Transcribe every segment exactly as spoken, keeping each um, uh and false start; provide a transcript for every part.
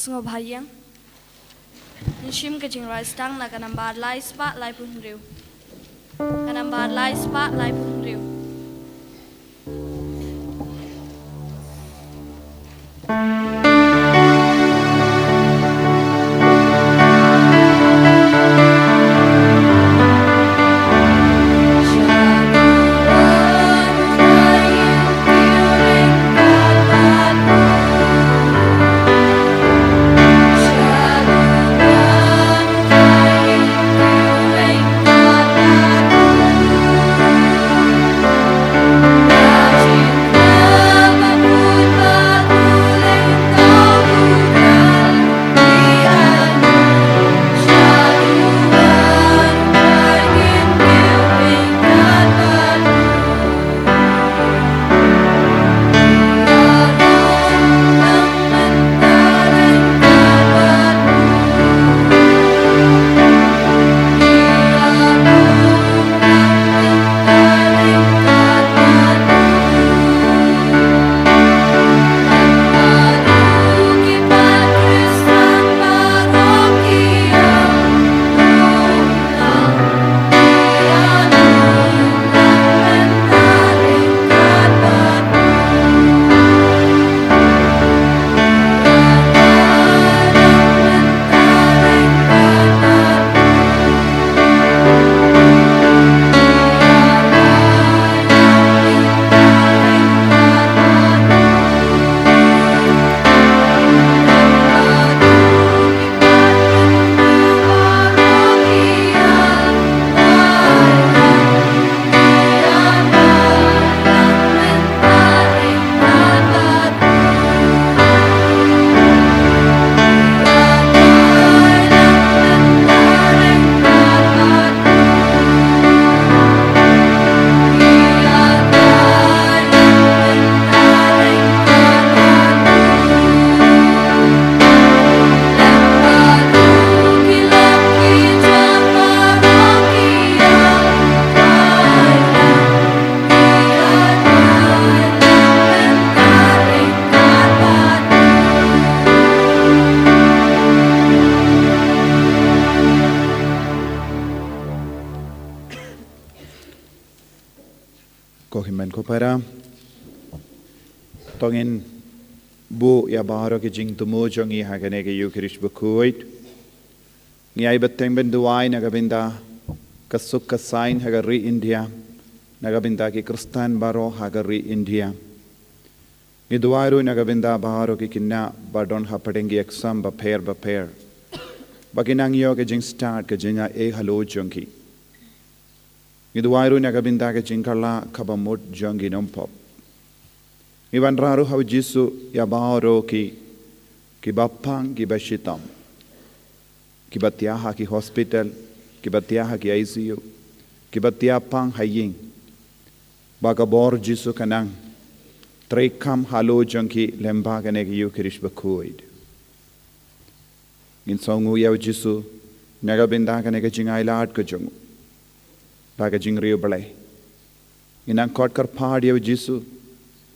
Sngewbha ïeng. Ngin shim ka jingrwai sdang na ka nambar lai spah laiphew hynriew. Ka nambar lai spah laiphew hynriew. Ko hynmen ko para, to ngin buh ïa baroh ki jingthmu jong ngi ha kane ka Ïukharist bakhuid. Ngi ai bteng ban duwai na ka bynta ka suk ka saiñ ha ka ri India, na ka bynta ki Khristan baroh ha ka ri India. Ngi duwai ruh na ka bynta baroh ki khynnah ba don hapdeng ki exam bapher bapher, ba kin nang ïoh ka jingstad, ka jingaiei halor jong ki. Ngi duwai ruh na ka bynta ka jingkylla kaba mut jong ki nongpop. Ngi wanrah ruh ha U Jisu ïa baroh ki, kiba pang, kiba shitom, kiba thiah ha ki hospital, kiba thiah ha ki I C U, kiba thiah pang ha ïing. Ba ka bor Jisu kan nang treikam halor jong ki lyngba kane ka Ïukharist bakhuid. Ngin sngewnguh ïa U Jisu na ka bynta kane ka jingailad ka jong u da ka jingriewblei. Ngin nang khot kyrpad ïa U Jisu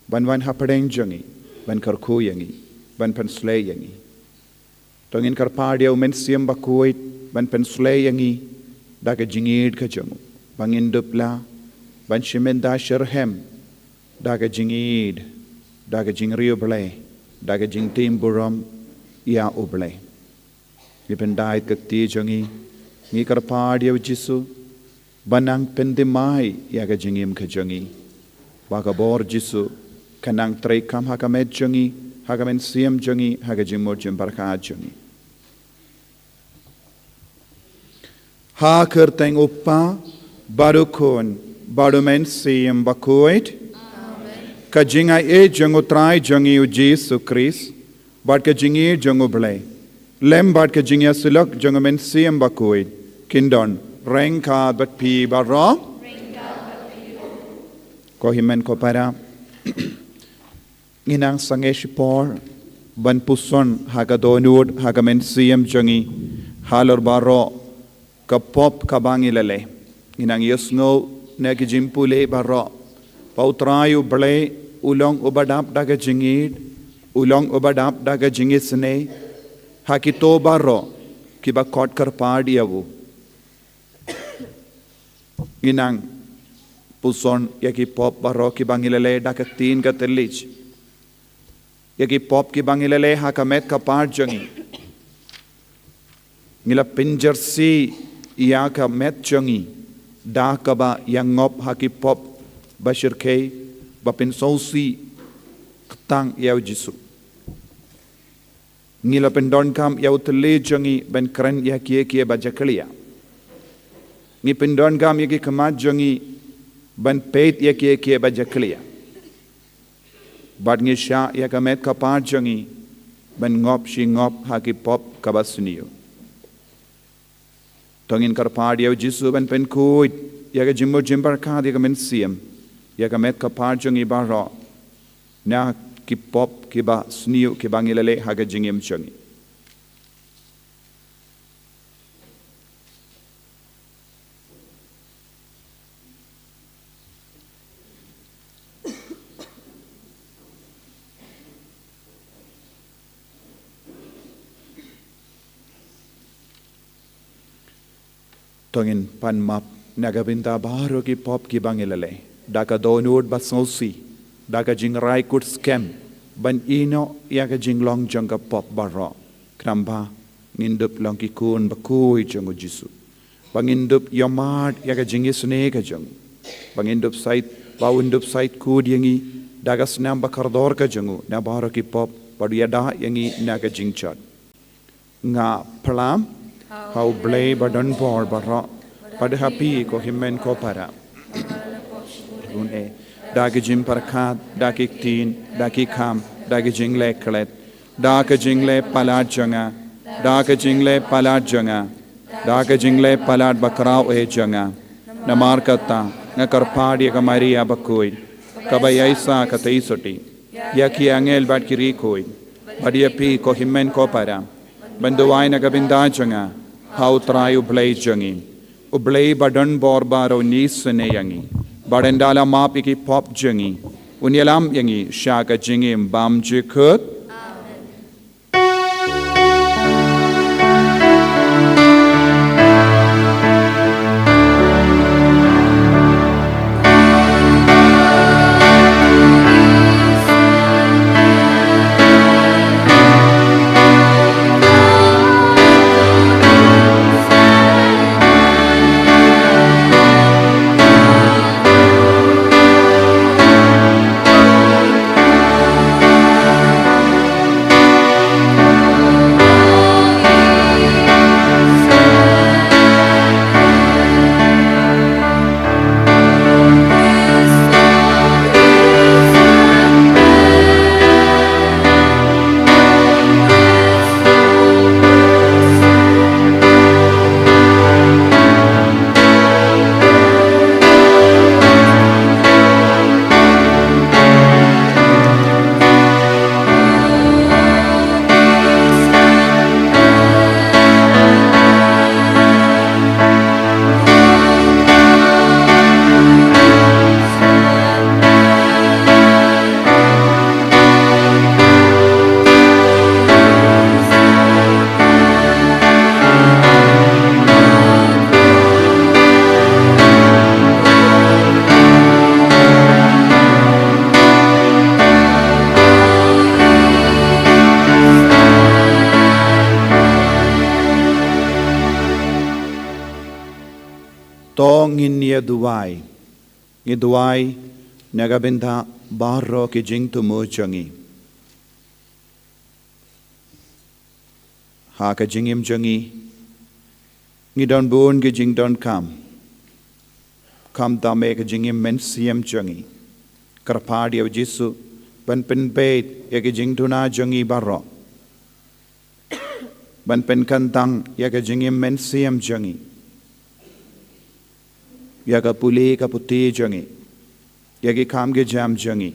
ban wan hapdeng jong ngi, ban kyrkhu ïa ngi, ban pynsleh ïa ngi. To ngin kyrpad ïa U Mynsiem Bakhuid ban pynsleh ïa ngi da ka jingïeid ka jong u, ba ngin dup lah ban shim bynta shitrhem da ka jingïeid, da ka jingriewblei, da ka jingtim burom ïa U Blei. Ngi pyndait ka kti jong ngi, ngi kyrpad ïa U Jisu ban nang pynthymmai ïa ka jingim ka jong ngi. Ba ka bor Jisu kan nang treikam ha ka met jong ngi, ha ka mynsiem jong ngi, ha ka jingmut jingpyrkhat jong ngi. Ha ka kyrteng U Kpa, bad U Khun, bad U Mynsiem Bakhuid. Ka jingaiei jong U Trai jong ngi U Jisu Khrist, bad ka jingïeid jong U Blei, lem bad ka jingïasyllok jong U Mynsiem Bakhuid, kin don ryngkat bad phi baroh. Ko hynmen ko para, ngi nang sangeh shipor ban puson ha ka dohnud ha ka mynsiem jong ngi halor baroh ka pop kaba ngi la leh. Ngi nang ïohsngew na ki jingpule baroh ba U Trai U Blei u long uba dap da ka jingïeid, u long uba dap da ka jingisynei, Ha kito baroh kiba khot kyrpad ïa u, ngi nang puson ïa ki pop baroh kiba ngi la leh da ka ktien ka thylliej, ïa ki pop kiba ngi la leh ha ka met ka par jong ngi. Ngi la pynjyrsieh ïa ka met jong ngi da kaba ïa ngop ha ki pop ba shyrkhei, ba pynsngewsih tang ïa u Jisu. Ngi la pyndonkam ïa u thylliej jong ngi ban kren ïa kiei kiei ba jakhlia. Ngi pyndonkam ïa ki khmat jong ngi ban peit ïa kiei kiei ba jakhlia. Bad ngi shah ïa ka met ka par jong ngi ban ngop shi ngop ha ki pop kaba sniew. To ngin kyrpad ïa u Jisu ban pynkhuid ïa ka jingmut jingpyrkhat ïa ka mynsiem, ïa ka met ka par jong ngi baroh, na ki pop kiba sniew kiba ngi la leh ha ka jingim jong ngi. To ngin pan map na ka bynta baroh ki pop kiba ngi la leh da ka dohnud ba sngewsih, da ka jingrai kut skhem ban ïehnoh ïa ka jinglong jong ka pop baroh. Khnang ba ngin dup long ki khun bakhuid jong u Jisu, ba ngin dup ïohmad ïa ka jingisynei ka jong u, ba ngin dup shait, ba un dup shait kut ïa ngi da ka snam ba kordor ka jong u na baroh ki pop, bad u ïada ïa ngi na ka jingjot. Nga phla ha U Blei ba don bor baroh, bad ha phi ko hynmen ko para. Bun eh, da ki jingpyrkhat, da ki ktien, da ki kam, da ki jingleh klet, da ki jingleh palat jong nga, da ki jingleh palat jong nga, da ki jingleh palat bakhraw eh jong nga. Namar kata nga kyrpad ïa ka Maria bakhuid, kaba ïai sa ka tei sotti, ïa ki angel bad ki riewkhuid, bad ïa phi ko hynmen ko para, ban duwai na ka bynta jong nga ha U Trai U Blei jong ngi. U Blei ba don bor baroh un isynei ïa ngi, bad un da la map ïa ki pop jong ngi, un ïalam ïa ngi sha ka jingim bymjukut. To ngin ïa duwai. Ngi duwai na ka bynta baroh ki jingthmu jong ngi. Ha ka jingim jong ngi, ngi don bun ki jingdonkam. Khamtam eh ka jingim mynsiem jong ngi. Kyrpad ïa u Jisu ban pynbeit ïa ki jingduna jong ngi baroh, ban pynkyntang ïa ka jingim mynsiem jong ngi, ïa ka pule ka puthi jong ngi, ïa ki kam ki jam jong ngi.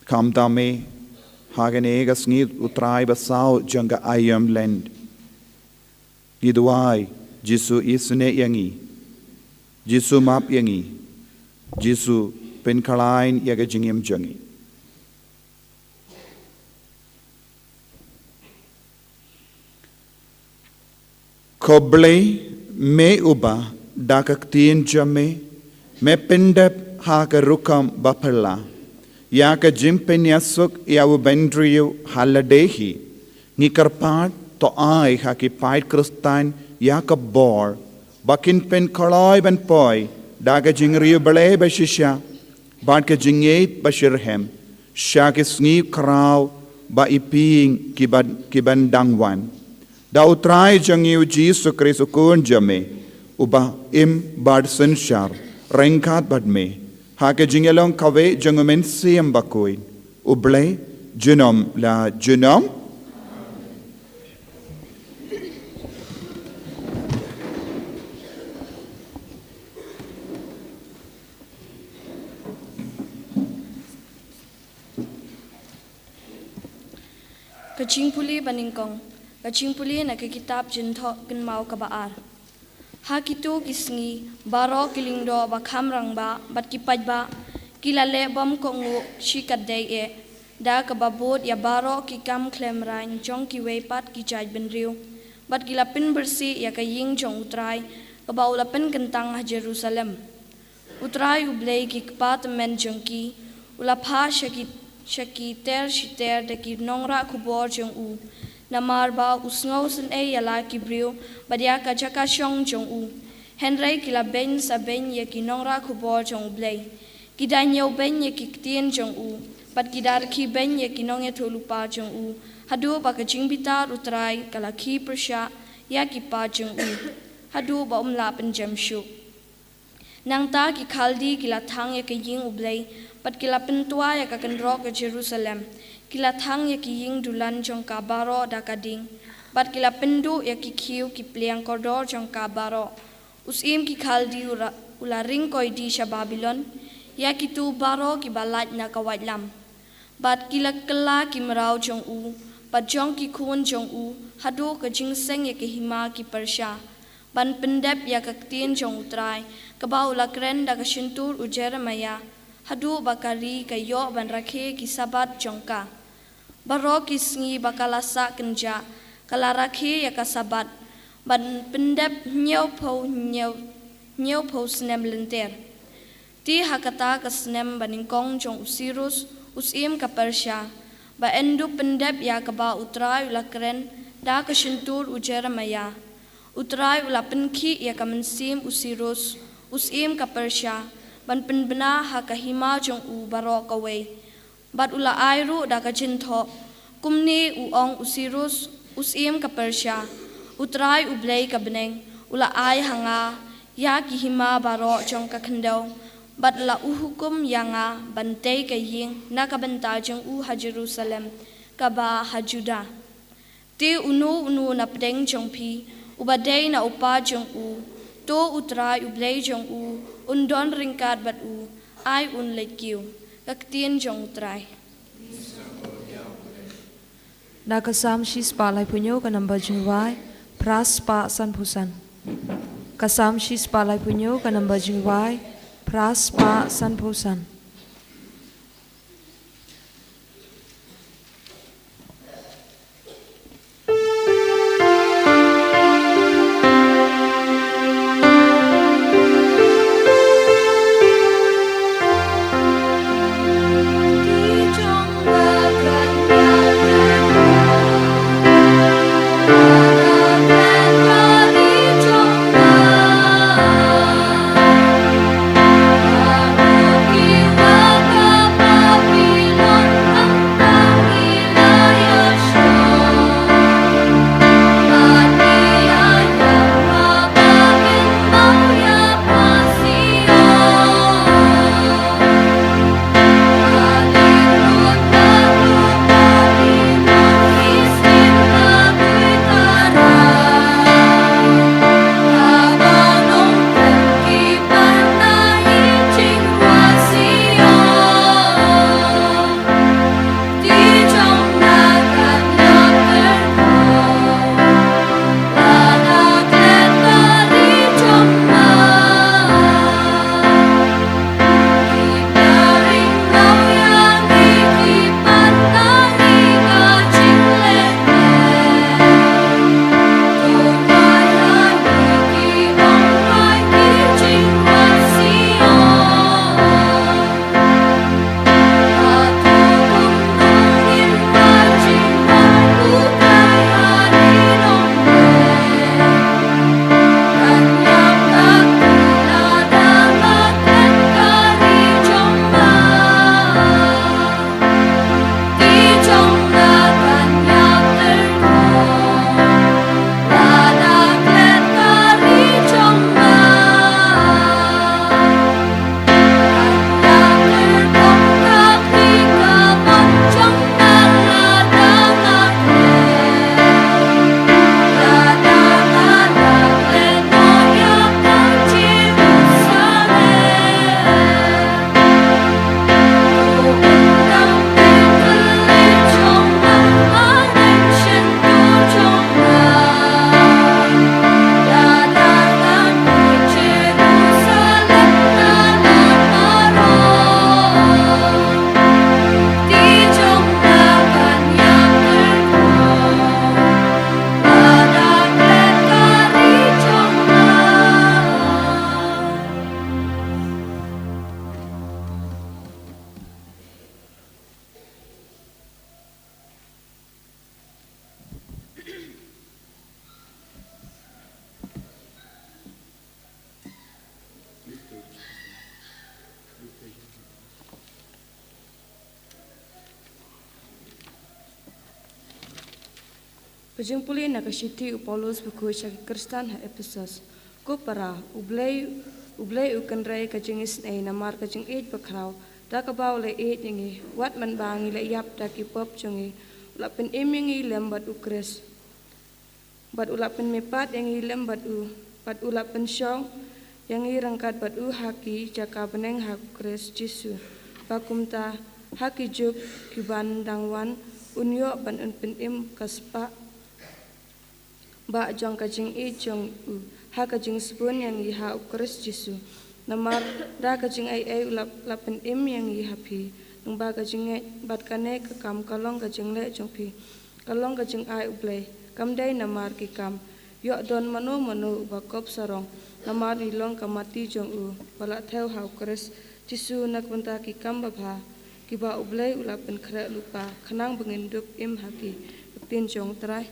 Khamtam eh ha kane ka sngi U Trai ba saw jong ka Aïom Lent, ngi duwai, Jisu isynei ïa ngi, Jisu map ïa ngi, Jisu pynkhlaiñ ïa ka jingim jong ngi. Ko Blei, me uba da ka ktien jong me, me pyndep ha ka rukom ba phylla ïa ka jingpynïasuk ïa u bynriew ha lade hi. Ngi kyrpad to ai ha ki paid Khristan ïa ka bor ba kin pynkloi ban poi da ka jingriewblei ba shisha bad ka jingïeit ba shitrhem sha ki sngi khraw ba i ping ki ban, ki ban dang wan. Da U Trai jong ngi U Jisu Khrist U Khun jong me, uba im bad synshar ryngkat bad me ha ka jingïalong kawei jong U Mynsiem Bakhuid, U Blei junom la junom. Ka jingpule banyngkong. Ka jingpule na ka kitab Jingthoh Kynmaw kaba ar. Ha kito ki sngi, baroh ki lyngdoh ba kham rangbah bad ki paidbah ki la leh bom kohnguh shikatdei eh, da kaba bud ïa baroh ki kam khlem raiñ jong kiwei pat ki jaitbynriew, bad ki la pynbyrsih ïa ka ïing jong U Trai kaba u la pynkyntang ha Jerusalem. U Trai U Blei ki kpa tymmen jong ki u la phah sha ki, sha ki ter shi ter da ki nongrah khubor jong u, namar ba u sngewsynei ïa la ki briew bad ïa ka jaka shong jong u. Hynrei ki la beiñ sa beiñ ïa ki nongrah khubor jong U Blei. Ki da ñiewbeiñ ïa ki ktien jong u bad ki da rkhie beiñ ïa ki nongïathuhlypa jong u, haduh ba ka jingbitar U Trai ka la khie pyrshah ïa ki paid jong u, haduh ba um lah pynjem shuh. Nangta ki Khaldi ki la thang ïa ka ïing U Blei bad ki la pyntwa ïa ka kynroh ka Jerusalem. Ki la thang ïa ki ïing dulan jong ka baroh da ka ding, bad ki la pynduh ïa ki khiew ki pliang kordor jong ka baroh. U syiem ki Khaldi u ra-, u la ring koidi sha Babilon, ïa kito baroh kiba lait na ka waitlam. Bad ki la kylla ki mraw jong u bad jong ki khun jong u haduh ka jingseng ïa ka hima ki Persia, ban pyndep ïa ka ktien jong U Trai kaba u la kren da ka shyntur u Jeremaïah, haduh ba ka ri ka ïoh ban rakhe ki Sabbath jong ka. Baroh ki sngi ba ka la sah kynjah, ka la rakhe ïa ka Sabbath, ban pyndep hynñiewphew, hynñiew, hynñiewphew snem lynter. Te ha kata ka snem banyngkong jong u Sirus, u syiem ka Persia, ba yn dup pyndep ïa kaba U Trai u la kren da ka shyntur u Jeremaïah, U Trai u la pynkhih ïa ka mynsiem u Sirus, u syiem ka Persia, ban pynbna ha ka hima jong u baroh kawei. Bad u la ai ruh da ka jingthoh. Kumne u ong u Sirus, u syiem ka Persia: U Trai U Blei ka bneng u la ai ha nga ïa ki hima baroh jong ka khyndew, bad la u hukum ïa nga ban tei ka ïing na ka bynta jong u ha Jerusalem kaba ha Judah. Te uno uno na pdeng jong phi uba dei na u pa jong u, to U Trai U Blei jong u un don ryngkat bad u, ai un leit kiew. Ka ktien jong U Trai. Da ka Salm shispah laiphew hynñiew ka number jingïarap, phra spah sanphew san. Ka Salm shispah laiphew hynñiew ka number jingïarap, phra spah sanphew san. Ka jingpule na ka shithi u Paulus bakhuid sha ki Khristan ha Ephesus. Ko para, u Blei, u Blei u kynrei ka jingisynei namar ka jingïeit bakhraw, da kaba u la ïeit ïa ngi, wat man ba ngi la ïap da ki pop jong ngi, u la pynim ïa ngi lem bad u Khrist. Bad u la pynmihpat ïa ngi lem bad u, bad u la pynshong ïa ngi ryngkat bad u ha ki jaka bneng ha u Khrist Jisu. Ba kumta ha ki juk ki ban dang wan, un ïoh ban un pynim ka spah ba jong ka jingïeit jong u, ha ka jingsbun ïa ngi ha u Khrist Jisu. Namar da ka jingaiei u la, la pynim ïa ngi ha phi, nangba ka jingngeit bad kane ka kam ka long ka jingleh jong phi. Ka long ka jingai u Blei, kam dei namar ki kam. Ïoh don mano mano uba kop sarong, namar ngi long ka mati jong u, ba la thew ha u Khrist Jisu na ka bynta ki kam babha, kiba u Blei u la pynkhreh lypa, khnang ba ngin dup im ha ki. Ka ktien jong u Trai.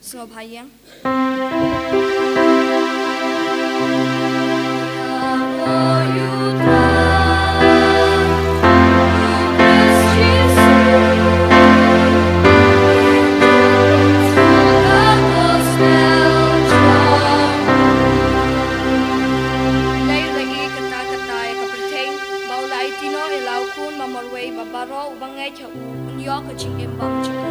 Sngewbha ïa. Lei lei kata kata ïa ka pyrthei, ba u la aiti noh ïa la u Khun ba marwei, ba baroh uba ngeit ha u un ïoh ka jingim bymjukut.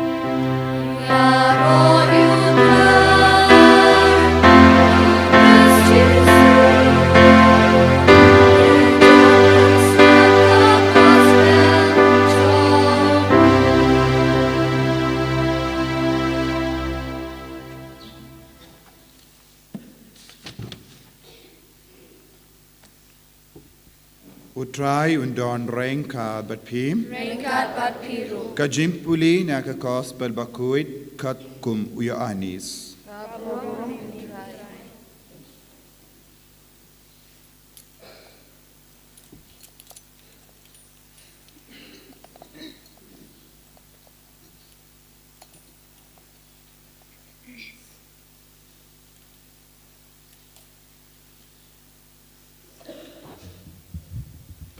U Trai un don ryngkat bad phi. Ryngkat bad phi ruh. Ka jingpule na ka Gospel bakhuid katkum u Ïoannis.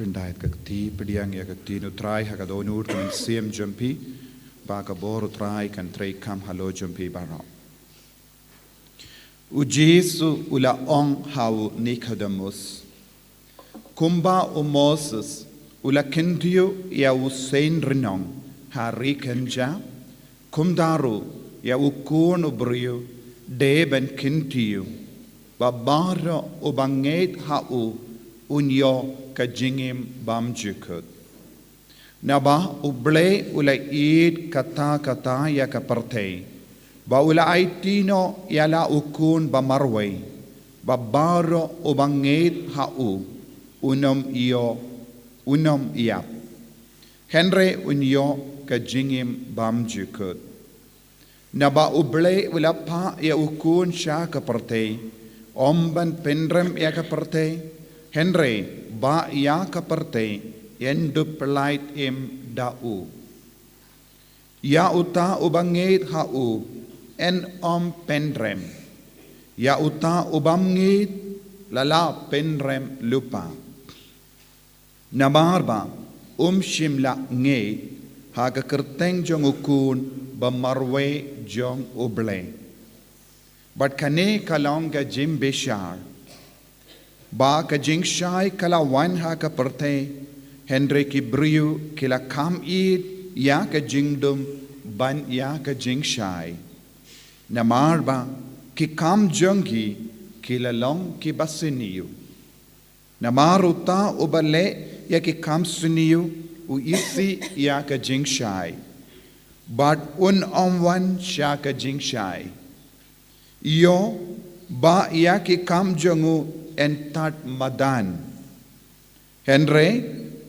Pyndait ka kti, pdiang ïa ka ktien u Trai ha ka dohnud ka mynsiem jong phi, ba ka bor u Trai kan trei kam halor jong phi baroh. U Jisu u la ong ha u Nikodemus, kumba u Moses u la kyntiew ïa u seng rnong ha ri kynja, kumta ruh ïa u Khun u briew dei ban kyntiew, ba baroh uba ngeit ha u un ïoh ka jingim bymjukut. Naba u Blei u la ïeit katta katta ïa ka pyrthei, ba u la aiti noh ïa la u Khun ba marwei, ba baroh uba ngeit ha u un ym ïoh, un ym ïap, hynrei un ïoh ka jingim bymjukut. Naba u Blei u la phah ïa u Khun sha ka pyrthei, ym ban pynrem ïa ka pyrthei, hynrei ba ïa ka pyrthei yn dup pyllait im da u. Ïa uta uba ngeit ha u yn ym pynrem, ïa uta u bym ngeit la la pynrem lypa. Namar ba um shym la ngeit ha ka kyrteng jong u Khun ba marwei jong u Blei. Bad kane ka long ka jingbishar, ba ka jingshai ka la wan ha ka pyrthei, hynrei ki briew ki la kham ïeit ïa ka jingdum ban ïa ka jingshai. Namar ba ki kam jong ki ki la long kiba sniew. Namar uta uba leh ïa ki kam sniew u isih ïa ka jingshai, bad un ym wan sha ka jingshai, ïoh ba ïa ki kam jong u yn tad madan. Hynrei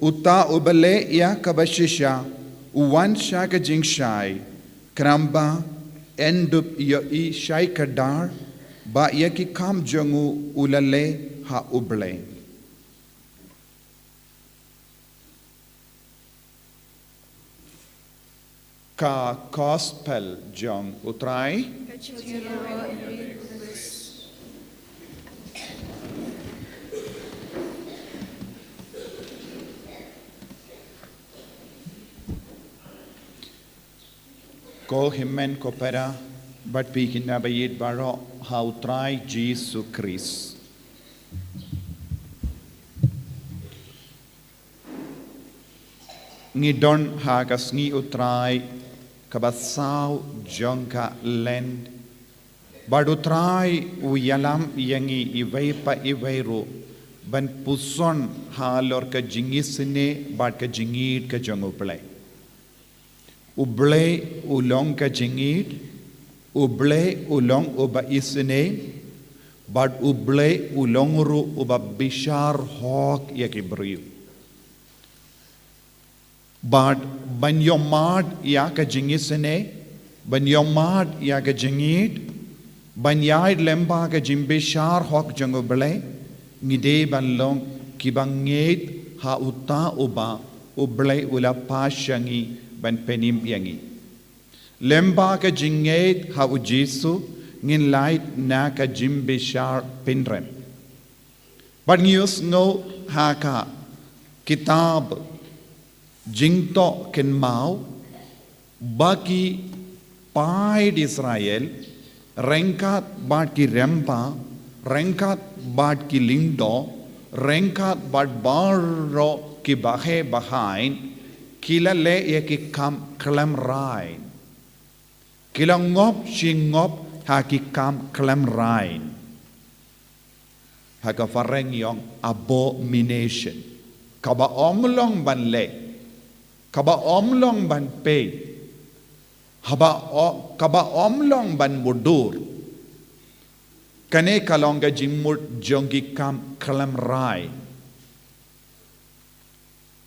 uta uba leh ïa kaba shisha u wan sha ka jingshai, khnang ba yn dup ïohi shai kdar ba ïa ki kam jong u u la leh ha u Blei. Ka Gospel jong u Trai. Ko hynmen ko para, bad phi ki naba ïeit baroh ha U Trai Jisu Khrist. Ngi don ha ka sngi U Trai kaba saw jong ka Lent. Bad U Trai u ïalam ïa ngi iwei pa iwei ruh ban puson halor ka jingisynei bad ka jingïeid ka jong U Blei. U Blei u long ka jingïeid, U Blei u long uba isynei, bad U Blei u long ruh uba bishar hok ïa ki briew. Bad ban ïohmad ïa ka jingisynei, ban ïohmad ïa ka jingïeid, ban ïaid lyngba ka jingbishar hok jong U Blei, ngi dei ban long kiba ngeit ha uta uba U Blei u la pash ïa ngi ban pynim ïa ngi. Lyngba ka jingngeit ha U Jisu, ngin lait na ka jingbishar pynrem. Bad ngi ïohsngew ha ka kitab Jingtohkynmaw ba ki paid Israel, ryngkat bad ki rymba, ryngkat bad ki lyngdoh, ryngkat bad baroh ki baheh bahaiñ, ki la leh ïa ki kam khlem raiñ. Ki la ngop shi ngop ha ki kam khlem raiñ. Ha ka phareng ïong abomination. Kaba ym long ban leh. Kaba ym long ban peit. Haba o-, kaba ym long ban mutdur. Kane ka long ka jingmut jong ki kam khlem raiñ.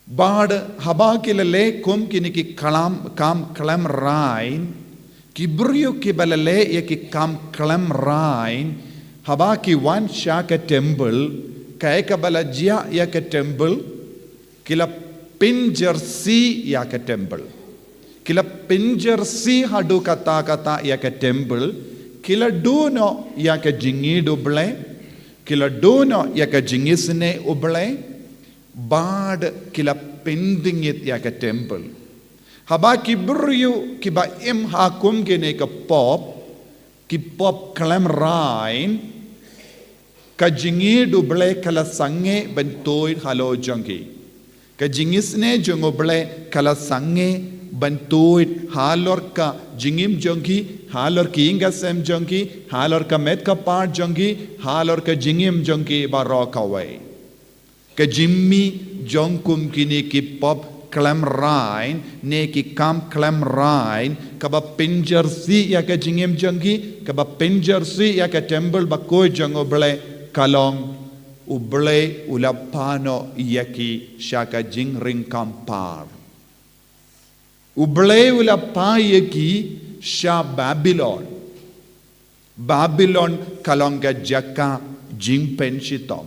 Bad haba ki la leh kum kine ki klam, kam khlem raiñ, ki briew kiba la leh ïa ki kam khlem raiñ, haba ki wan sha ka temple, kaei kaba la jia ïa ka temple, ki la pynjyrsieh ïa ka temple. Ki la pynjyrsieh haduh katta katta ïa ka temple, ki la duh noh ïa ka jingïeid U Blei, ki la duh noh ïa ka jingisynei U Blei, bad ki la pyndngit ïa ka temple. Haba ki briew kiba im ha kum kine ki pop, ki pop khlem raiñ, ka jingïeid U Blei ka la sangeh ban tuid halor jong ki. Ka jingisynei jong U Blei ka la sangeh ban tuid halor ka jingim jong ki, halor ki ïing ki sem jong ki, halor ka met ka phad jong ki, halor ka jingim jong ki baroh kawei. Ka jingmih jong kum kine ki pop khlem raiñ, ne ki kam khlem raiñ, kaba pynjyrsieh ïa ka jingim jong ki, kaba pynjyrsieh ïa ka temple bakhuid jong U Blei, ka long U Blei u la phah noh ïa ki sha ka jingring kam par. U Blei u la phah ïa ki sha Babilon. Babilon ka long ka jaka jingpynshitom.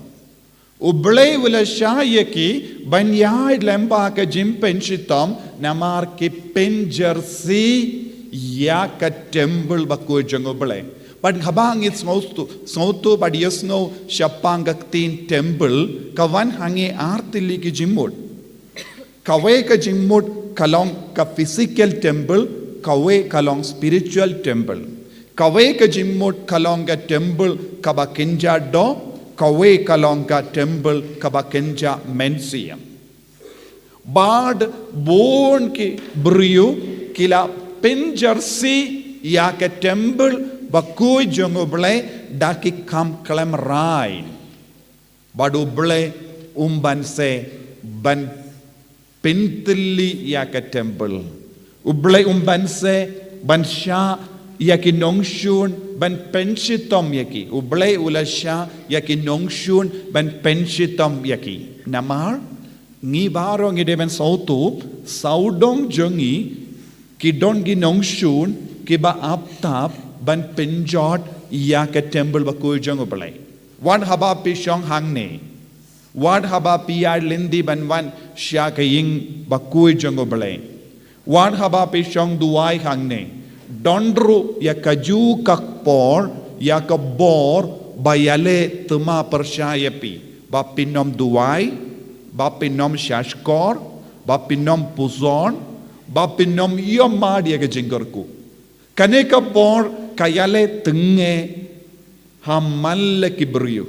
U Blei u la shah ïa ki ban ïaid lyngba ka jingpynshitom namar ki pynjyrsieh ïa ka temple bakhuid jong U Blei. Bad haba ngi sngewthuh, sngewthuh bad ïohsngew shaphang ka ktien temple, ka wan ha ngi ar tylli ki jingmut. Kawei ka jingmut ka long ka physical temple, kawei ka long spiritual temple. Kawei ka jingmut ka long ka temple kaba kynja doh, kawei ka long ka temple kaba kynja mynsiem. Bad bun ki briew ki la pynjyrsieh ïa ka temple bakhuid jong U Blei da ki kam khlem raiñ. Bad U Blei um banse ban pyntylli ïa ka temple. U Blei um banse ban shah ïa ki nongshun ban pynshitom ïa ki. U Blei u la shah ïa ki nongshun ban pynshitom ïa ki. Namar ngi baroh ngi dei ban sngewthuh, sawdong jong ngi ki don ki nongshun kiba ap tap ban pynjot ïa ka temple bakhuid jong U Blei. Wat haba phi shong hangne. Wat haba phi ïaid lynti ban wan sha ka ïing bakhuid jong U Blei. Wat haba phi shong duwai hangne. Don ruh ïa kajuh ka por, ïa ka bor ba ïaleh thma pyrshah ïa phi. Ba phin ym duwai, ba phin ym shahshkor, ba phin ym puson, ba phin ym ïohmad ïa ka jingkyrkhu. Kane ka bor ka ïaleh tynge ha man la ki briew.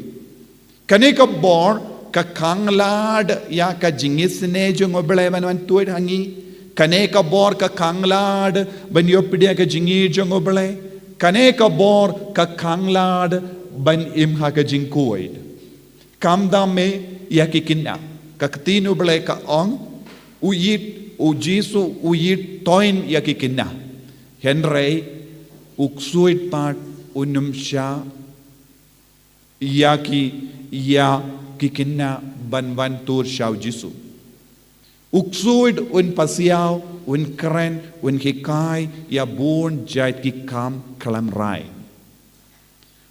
Kane ka bor ka khanglad ïa ka jingisynei jong U Blei ban wan tuid ha ngi. Kane ka bor ka khanglad ban ïoh pdiang ka jingïeit jong U Blei. Kane ka bor ka khanglad ban im ha ka jingkhuid. Kam da me ïa ki kynna. Ka ktien U Blei ka ong, u ïeit, U Jisu u ïeit toin ïa ki kynna. Hynrei u ksuid pat un ym shah ïa ki, ïa ki kynna ban wan tur sha U Jisu. U ksuid un pasiaw, un kren, un hikai ïa bun jait ki kam khlem rai.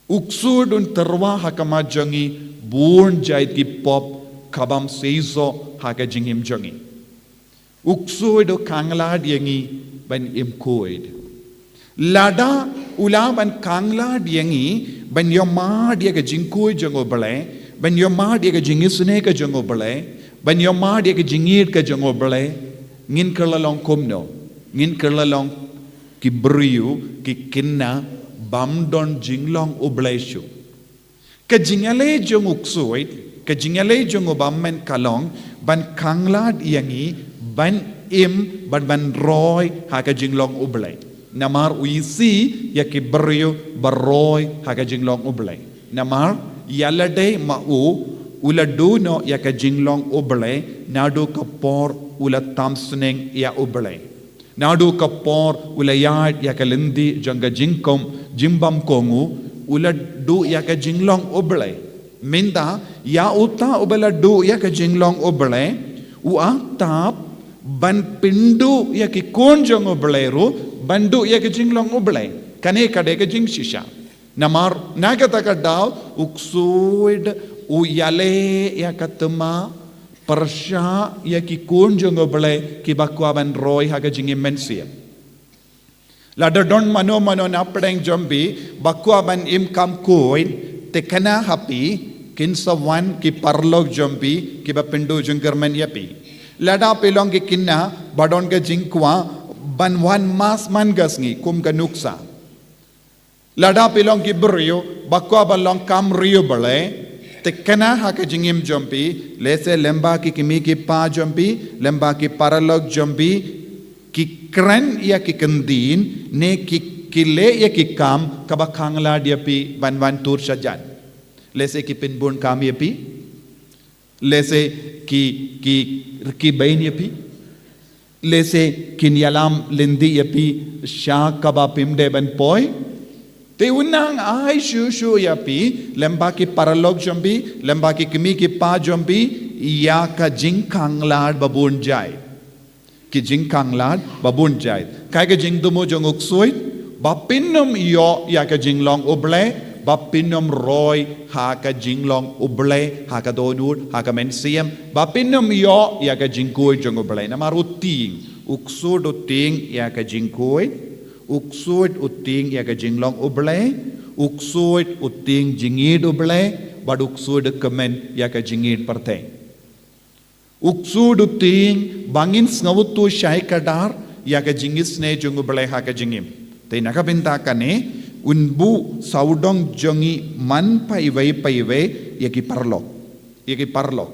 U ksuid un tyrwa ha khmat jong ngi bun jait ki pop ka bym seisoh ha ka jingim jong ngi. U ksuid u khanglad ïa ngi ban im khuid. Lada u lah ban khanglad ïa ngi ban ïohmad ïa ka jingkhuid jong U Blei, ban ïohmad ïa ka jingisynei ka jong U Blei, ban ïohmad ïa ka jingïeit ka jong U Blei, ngin kylla long kumno? Ngin kylla long ki briew, ki kynna bym don jinglong U Blei shuh. Ka jingïaleh jong u ksuid, ka jingïaleh jong u bymmen ka long ban khanglad ïa ngi ban im bad ban roi ha ka jinglong U Blei. Namar u isih ïa ki briew ba roi ha ka jinglong U Blei. Namar ïa lade ma u, u la duh noh ïa ka jinglong U Blei naduh ka por u la tam sneng ïa U Blei. Naduh ka por u la ïaid ïa ka lynti jong ka jingkhum jingbymkohnguh, u la duh ïa ka jinglong U Blei. Mynta ïa uta uba la duh ïa ka jinglong U Blei, u ap tap ban pynduh ïa ki khun jong U Blei ruh ban duh ïa ka jinglong U Blei. Kane ka dei ka jingshisha. Namar na kata ka daw u ksuid u ïaleh ïa ka thma pyrshah ïa ki khun jong U Blei kiba kwah ban roi ha ka jingim mynsiem. Lada don mano mano na pdeng jong phi ba kwah ban im kham khuid, te kane ha phi kin sa wan ki paralok jong phi kiba pynduh jingkyrmen ïa phi. Lada phi long ki kynna ba don ka jingkwah ban wan mass man ka sngi kum ka nuksa. Lada phi long ki briew ba kwah ban long kham ri U Blei, te kane ha ka jingim jong phi, lehse lyngba ki kmie ki kpa jong phi, lyngba ki paralok jong phi, ki kren ïa ki kyntien, ne ki, ki leh ïa ki kam kaba khanglad ïa phi ban wan tur sha jan. Lehse ki pynbun kam ïa phi. Lehse ki, ki, ki beiñ ïa phi. Lehse kin ïalam lynti ïa phi sha kaba phim dei ban poi. Te u nang ai shuh shuh ïa phi, lyngba ki paralok jong phi, lyngba ki kmie ki kpa jong phi, ïa ka jingkhanglad ba bun jait. Ki jingkhanglad ba bun jait. Kaei ka jingthmu jong u ksuid? Ba phin ym ïoh ïa ka jinglong U Blei, ba phin ym roi ha ka jinglong U Blei, ha ka dohnud, ha ka mynsiem, ba phin ym ïoh ïa ka jingkhuid jong U Blei. Namar u tieng, u ksuid u tieng ïa ka jingkhuid, u ksuid u tieng ïa ka jinglong U Blei, u ksuid u tieng jingïeit U Blei, bad u ksuid u kmen ïa ka jingïeit pyrthei. U ksuid u tieng ba ngin sngewthuh shai kdar ïa ka jingisynei jong U Blei ha ka jingim. Te na ka bynta kane, un buh sawdong jong ngi man pa iwei pa iwei ïa ki paralok. Ïa ki paralok.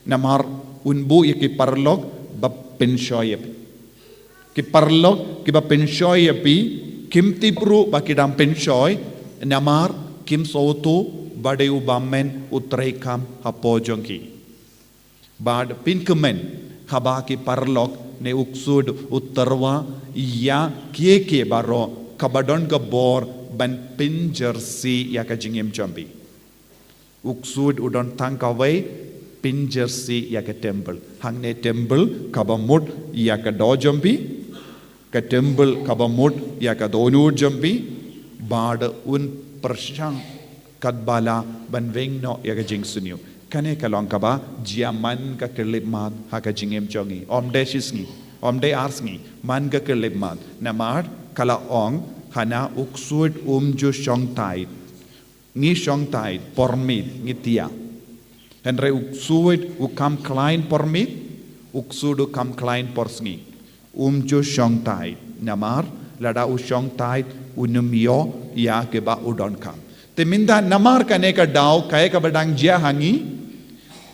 Namar un buh ïa ki paralok ba pynshoi ïa phi. Ki paralok kiba pynshoi ïa phi, kim tip ruh ba ki dang pynshoi, namar kim sngewthuh ba dei u bymmen u treikam hapoh jong ki. Bad phin kmen haba ki paralok ne u ksuid u tyrwa ïa kiei kiei baroh kaba don ka bor ban pynjyrsieh ïa ka jingim jong phi. U ksuid u don tang kawei, pynjyrsieh ïa ka temple. Hangne temple kaba mut ïa ka doh jong phi, ka temple kaba mut ïa ka dohnud jong phi, bad un pyrshang katba lah ban weng noh ïa ka jingsniew. Kane ka long kaba jia man ka khyllipmat ha ka jingim jong ngi. Ym dei shisngi, ym dei arsngi, man ka khyllipmat. Namar ka la ong, hana u ksuid um ju shong tight. Ngi shong tight por miet, ngi thiah. Hynrei u ksuid u kham khlaiñ por miet, u ksuid u kham khlaiñ por sngi. Um ju shong tight, namar Lada u shong tight, un ym ïoh ïa kiba u donkam. Te mynta namar kane ka daw, kaei kaba dang jia ha ngi,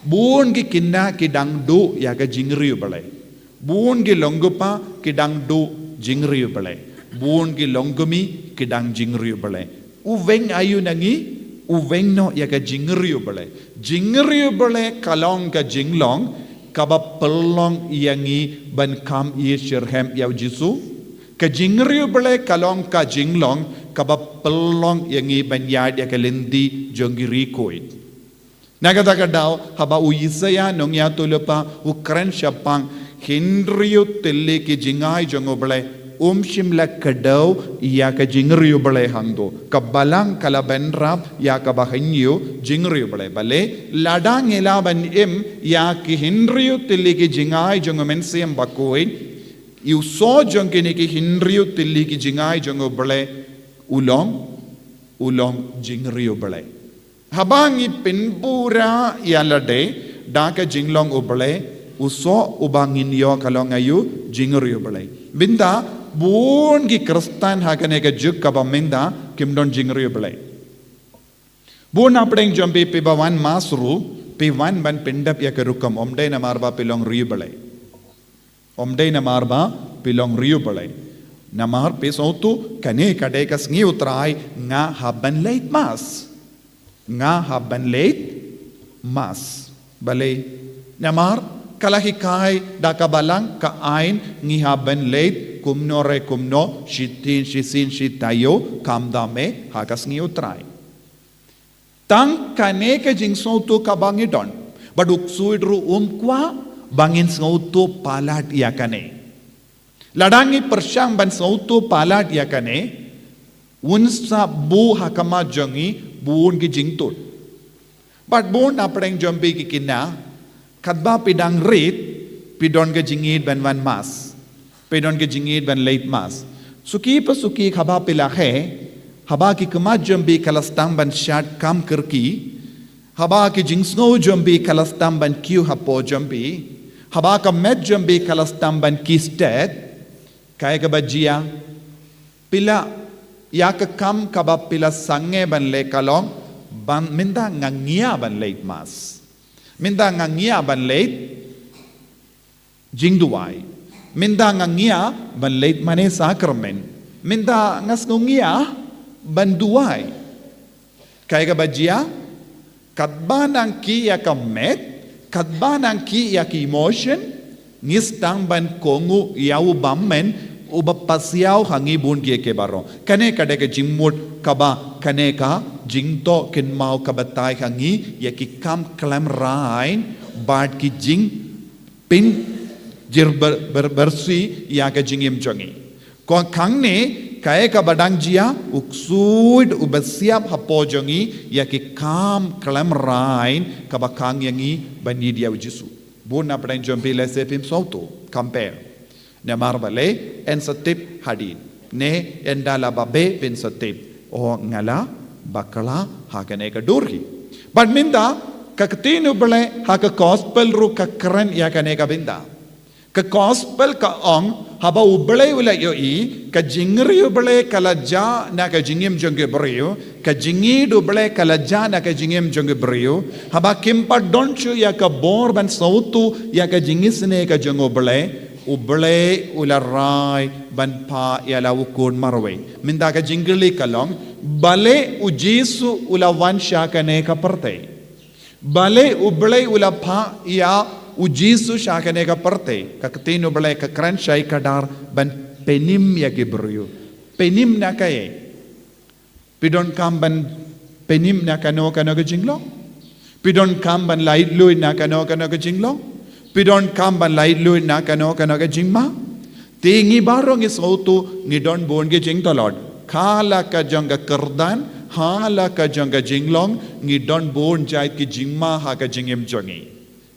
bun ki khynnah ki dang duh ïa ka jingriewblei. Bun ki longkpa ki dang duh jingriewblei. Bun ki longkmie ki dang jingriewblei. U weng aïu na ngi, u weng noh ïa ka jingriewblei. Jingriewblei ka long ka jinglong kaba pynlong ïa ngi ban kam ïeit shitrhem ïa u Jisu. Ka jingriewblei ka long ka jinglong kaba pynlong ïa ngi ban ïaid ïa ka lynti jong ki riewkhuid. Na kata ka daw, haba u Isaïah nongïathuhlypa u kren shaphang hynriew tylli ki jingai jong U Blei, um shym la kdew ïa ka jingriewblei hangto. Ka Balang ka la bynrap ïa kaba hynñiew jingriewblei. Balei, lada ngi lah ban im ïa ki hynriew tylli ki jingai jong U Mynsiem Bakhuid, ïa u soh jong kine ki hynriew tylli ki jingai jong U Blei, u long, u long jingriewblei. Haba ngi pynpura ïa lade da ka jinglong U Blei, u soh uba ngin ïoh ka long aïu, jingriewblei. Mynta, bun ki Khristan ha kane ka juk kaba mynta kim don jingriewblei. Bun na pdeng jong phi, phi ba wan Mass ruh, phi wan ban pyndep ïa ka rukom, ym dei namar ba phi long riewblei. Ym dei namar ba phi long riewblei. Namar phi sngewthuh kane ka dei ka sngi U Trai, nga hap ban leit Mass. Nga hap ban leit Mass. Balei, namar ka la hikai da ka Balang, ka aiñ, ngi hap ban leit kumno re kumno, shi ktien, shi sien, shi taïew, khamtam eh ha ka sngi U Trai. Tang kane ka jingsngewthuh kaba ngi don. Bad u Ksuid ruh um kwah ba ngin sngewthuh palat ïa kane. Lada ngi pyrshang ban sngewthuh palat ïa kane, un sa buh ha khmat jong ngi bun ki jingtut. Bad bun na pdeng jong phi ki khynnah, katba phi dang rit, phi don ka jingïeit ban wan Mass. Phi don ka jingïeit ban leit Mass. Suki pa suki haba phi la heh, haba ki khmat jong phi ka la sdang ban shad kham kyrkieh, haba ki jingsngew jong phi ka la sdang ban kiew hapoh jong phi, haba ka met jong phi ka la sdang ban kiew stet, kaei kaba jia, phi la, ïa ka kam kaba phi la sangeh ban leh ka long, ban, mynta nga ngiah ban leit Mass. Mynta nga ngiah ban leit jingduwai. Mynta nga ngiah ban leit mane sakramen. Mynta nga sngew ngiah ban duwai. Kaei kaba jia, katba nang kiew ïa ka met, katba nang kiew ïa ka emotion, ngi sdang ban kohnguh ïa u bymmen, uba pasiaw ha ngi bun kiei kiei baroh. Kane ka dei ka jingmut kaba, kane ka jingthoh kynmaw kaba tai ha ngi, ïa ki kam khlem raiñ, bad ki jing pynjur ber, ber, bersih ïa ka jingim jong ngi. Ko hangne, kaei kaba dang jia, u Ksuid uba siap hapoh jong ngi, ïa ki kam khlem raiñ, kaba khang ïa ngi ban ïeit ïa u Jisu. Bun na pdeng jong phi lehse phim sngewthuh, compare. Namar balei, yn sa tip hadien. Ne, ynda la ba beh phin sa tip. O nga la bakla ha kane ka dur hi. Bad mynta, ka ktien U Blei ha ka gospel ruh ka kren ïa kane ka bynta. Ka gospel ka ong, haba U Blei u la ïohi, ka jingriewblei ka la jah na ka jingim jong ki briew, ka jingïeit U Blei ka la jah na ka jingim jong ki briew, haba kim pat don shuh ïa ka bor ban sngewthuh ïa ka jingisynei ka jong U Blei, U Blei u la rai ban phah ïa la u Khun marwei. Mynta ka jingkylli ka long, balei u Jisu u la wan sha kane ka pyrthei? Balei U Blei u la phah ïa u Jisu sha kane ka pyrthei? Ka ktien U Blei ka kren shai kdar ban pynim ïa ki briew. Pynim na kaei? Phi donkam ban pynim na kano kano ka jinglong? Phi donkam ban laitluid na kano kano ka jinglong? Phi donkam ban laitluid na kano kano ka jingma? Te ngi baroh ngi sngewthuh ngi don bun ki jingtlot. Ha la ka jong ka kyrdan, ha la ka jong ka jinglong, ngi don bun jait ki jingma ha ka jingim jong ngi.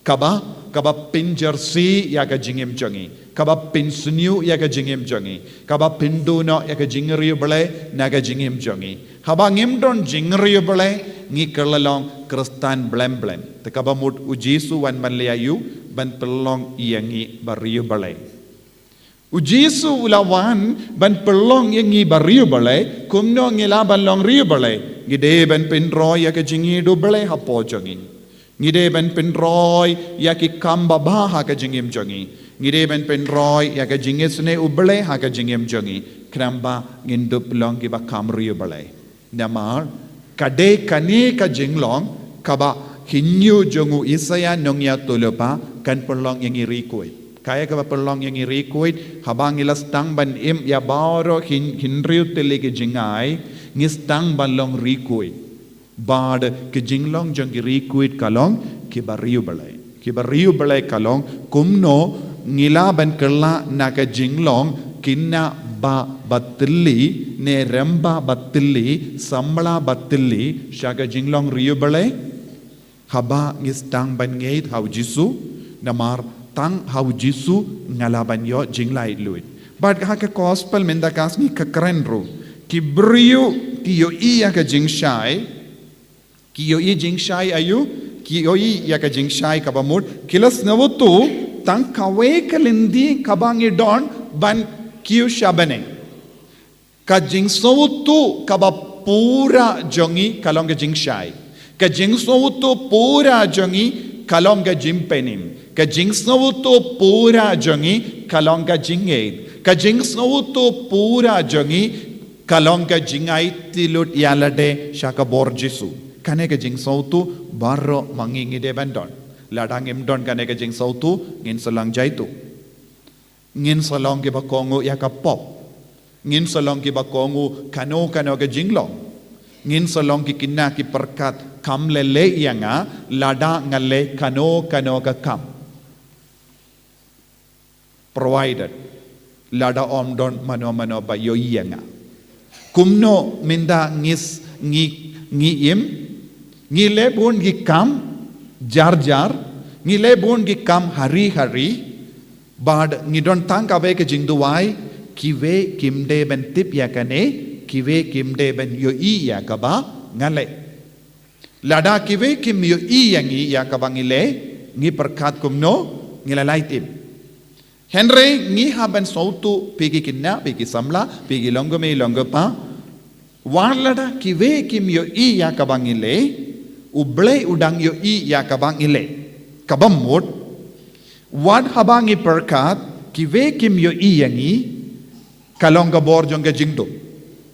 Kaba, kaba pynjarsih ïa ka jingim jong ngi. Kaba pynsniew ïa ka jingim jong ngi. Kaba pynduh noh ïa ka jingriewblei na ka jingim jong ngi. Haba ngim don jingriewblei ngi kylla long Khristan blem blem. Te kaba mut u Jisu u wan ban leh aïu, ban pynlong ïa ngi ba riewblei. U Jisu u la wan ban pynlong ïa ngi ba riewblei, kumno ngi lah ban long riewblei? Ngi dei ban pynroi ïa ka jingïeit U Blei hapoh jong ngi. Ngi dei ban pynroi ïa ki kam babha ha ka jingim jong ngi. Ngi dei ban pynroi ïa ka jingisynei U Blei ha ka jingim jong ngi. Khnang ba ngin dup long kiba kham riewblei. Namar ka dei kane ka jinglong kaba hynñiew jong u Isaïah nongïathuhlypa kan pynlong ïa ngi riewkhuid. Kaei kaba pynlong ïa ngi riewkhuid? Haba ngi la sdang ban im ïa baroh hynriew tylli ki jingai, ngi sdang ban long riewkhuid. Bad ka jinglong jong ki riewkhuid ka long kiba riewblei. Kiba riewblei ka long kumno ngi lah ban kylla na ka jinglong khynnah ba batylli ne rangbah batylli, samla batylli sha ka jinglong riewblei. Haba ngi sdang ban ngeit ha u Jisu, namar tang ha u Jisu nga lah ban ïoh jinglaitluid. Bad ha ka gospel mynta ka sngi ka kren ruh, ki briew ki ïohi ïa ka jingshai, ki ïohi jingshai aïu, ki ïohi ïa ka jingshai kaba mut, ki la sngewthuh tang kawei ka lynti kaba ngi don ban kiew sha bneng. Ka jingsngewthuh kaba pura jong ngi ka long ka jingshai. Ka jingsngewthuh pura jong ngi ka long ka jingpynim. Ka jingsngewthuh pura jong ngi ka long ka jingngeit. Ka jingsngewthuh pura jong ngi ka long ka jingaiti lut ïalade sha ka bor Jisu. Kane ka jingsngewthuh baroh ma ngi ngi dei ban don. Lada ngim don kane ka jingsngewthuh, ngin sa long jaituh. Ngin sa long kiba kohnguh ïa ka pop. Ngin sa long kiba kohnguh kano kano ka jinglong. Ngin sa long ki khynnah ki pyrkhat kam leh leh ïa nga lada nga leh kano kano ka kam. Provided lada ym don mano mano ba ïohi ïa nga. Kumno mynta ngi s-, ngi, ngi im, ngi leh bun ki kam jar jar, ngi leh bun ki kam hari hari, bad ngi don tang kawei ka jingduwai, kiwei kim dei ban tip ïa kane, kiwei kim dei ban ïohi ïa kaba nga leh. Lada kiwei kim ïohi ïa ngi ïa kaba ngi leh, ngi pyrkhat kumno, ngi la lait im. Hynrei ngi hap ban sngewthuh, phi ki khynnah, phi ki samla, phi ki longkmie longkpa, wat lada kiwei kim ïohi ïa kaba ngi leh, U Blei u dang ïohi ïa kaba ngi leh. Kaba mut, wat haba ngi pyrkhat kiwei kim ïohi ïa ngi, ka long ka bor jong ka jingdum.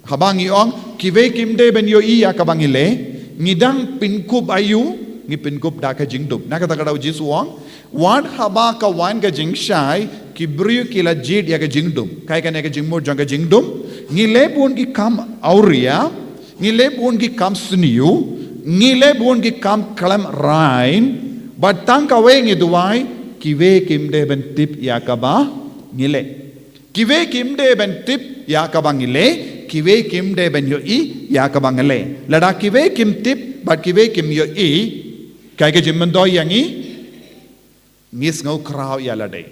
Haba ngi ong kiwei kim dei ban ïohi ïa kaba ngi leh, ngi dang pynkup aïu? Ngi pynkup da ka jingdum. Na kata ka daw Jisu u ong, wat haba ka wan ka jingshai, ki briew ki la jied ïa ka jingdum. Kaei kane ka jingmut jong ka jingdum? Ngi leh bun ki kam awria, ngi leh bun ki kam sniew, ngi leh bun ki kam khlem raiñ, bad tang kawei ngi duwai, kiwei kim dei ban tip ïa kaba ngi leh. Kiwei kim dei ban tip ïa kaba ngi leh, kiwei kim dei ban ïohi ïa kaba ngi leh. Lada kiwei kim tip bad kiwei kim ïohi, kaei ka jingmyntoi ïa ngi? Ngi sngewkhraw ïalade.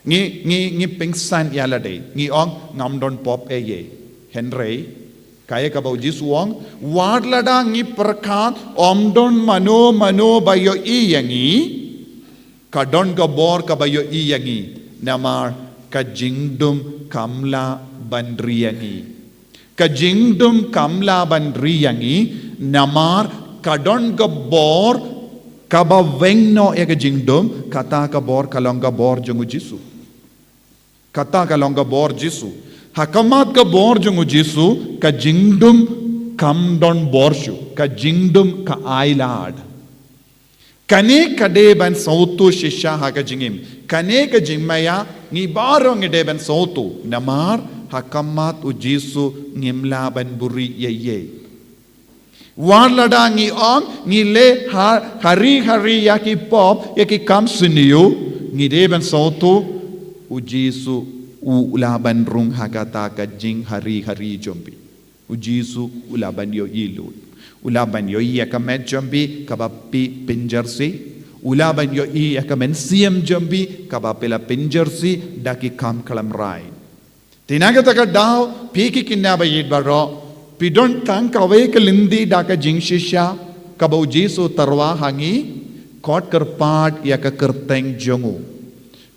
Ngi, ngi, ngi pynsan ïalade. Ngi ong ngam don pop ei ei. Hynrei kaei kaba u Jisu u ong, wat lada ngi pyrkhat ym don mano mano ba ïohi ïa ngi, ka don ka bor kaba ïohi ïa ngi, namar ka jingdum kam lah ban ri ïa ngi. Ka jingdum kam lah ban ri ïa ngi, namar ka don ka bor kaba weng noh ïa ka jingdum, kata ka bor ka long ka bor jong u Jisu. Kata ka long ka bor Jisu. Ha khmat ka bor jong u Jisu, ka jingdum kam don bor shuh, ka jingdum ka ailad. Kane ka dei ban sngewthuh shisha ha ka jingim. Kane ka jingmaïa ngi baroh ngi dei ban sngewthuh. Namar ha khmat u Jisu ngim lah ban buhrieh ei ei. Wat lada ngi ong ngi leh ha, hari hari ïa ki pop, ïa ki kam sniew, ngi dei ban sngewthuh u Jisu u lah ban rung ha kata ka jinghari hari jong phi. U Jisu u lah ban ïohi lut. U lah ban ïohi ïa ka met jong phi kaba phi pynjyrsi. U lah ban ïohi ïa ka mynsiem jong phi kaba phi la pynjyrsi da ki kam khlem raiñ. Te na kata ka daw, phi ki khynnah ba ïeit baroh, phi don tang kawei ka lynti da ka jingshisha kaba u Jisu u tyrwa ha ngi, khot kyrpad ïa ka kyrteng jong u.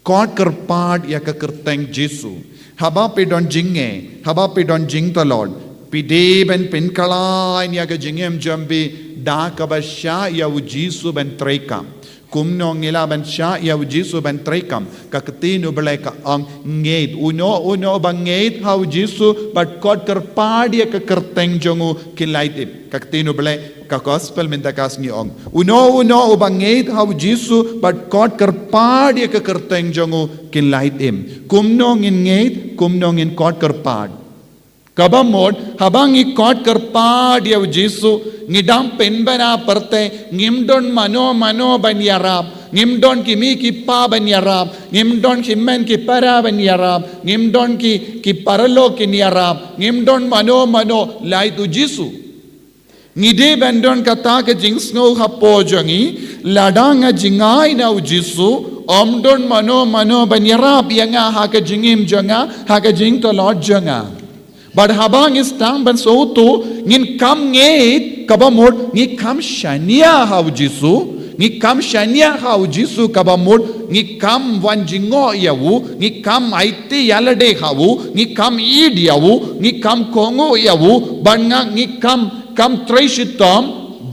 Kot kyrpad ïa ka kyrteng Jisu. Haba phi don jingeh, haba phi don jingtlot, phi dei ban pynkylla ïa ka jingim jong phi da kaba shah ïa u Jisu ban treikam. Kumno ngi lah ban shah ïa u Jisu ban treikam? Ka ktien U Blei ka ong, ngeit. Uno uno ba ngeit ha u Jisu bad kot kyrpad ïa ka kyrteng jong u, kin lait im. Ka ktien U Blei, ka gospel mynta ka sngi ong, uno uno uba ngeit ha u Jisu bad kot kyrpad ïa ka kyrteng jong u, kin lait im. Kumno ngin ngeit, kumno ngin kot kyrpad? Kaba mut, haba ngi kot kyrpad ïa u Jisu, ngi dang pynbna pyrthei, ngim don mano mano ban ïarap, ngim don ki mei ki pa ban ïarap, ngim don ki hynmen ki para ban ïarap, ngim don ki, ki paralok kin ïarap, ngim don mano mano, lait u Jisu. Ngi dei ban don kata ka jingsngew hapoh jong ngi, lada nga jngai na u Jisu, ym don mano mano ban ïarap ïa nga ha ka jingim jong nga, ha ka jingtlot jong nga. Bad haba ngi sdang ban sngewthuh, ngin kam ngeit, kaba mut ngi kam shaniah ha u Jisu, ngi kam shaniah ha u Jisu, kaba mut ngi kam wan jngoh ïa u, ngi kam aiti ïalade ha u, ngi kam ïeit ïa u, ngi kam kohnguh ïa u, bad nga ngi kam, kam trei shitom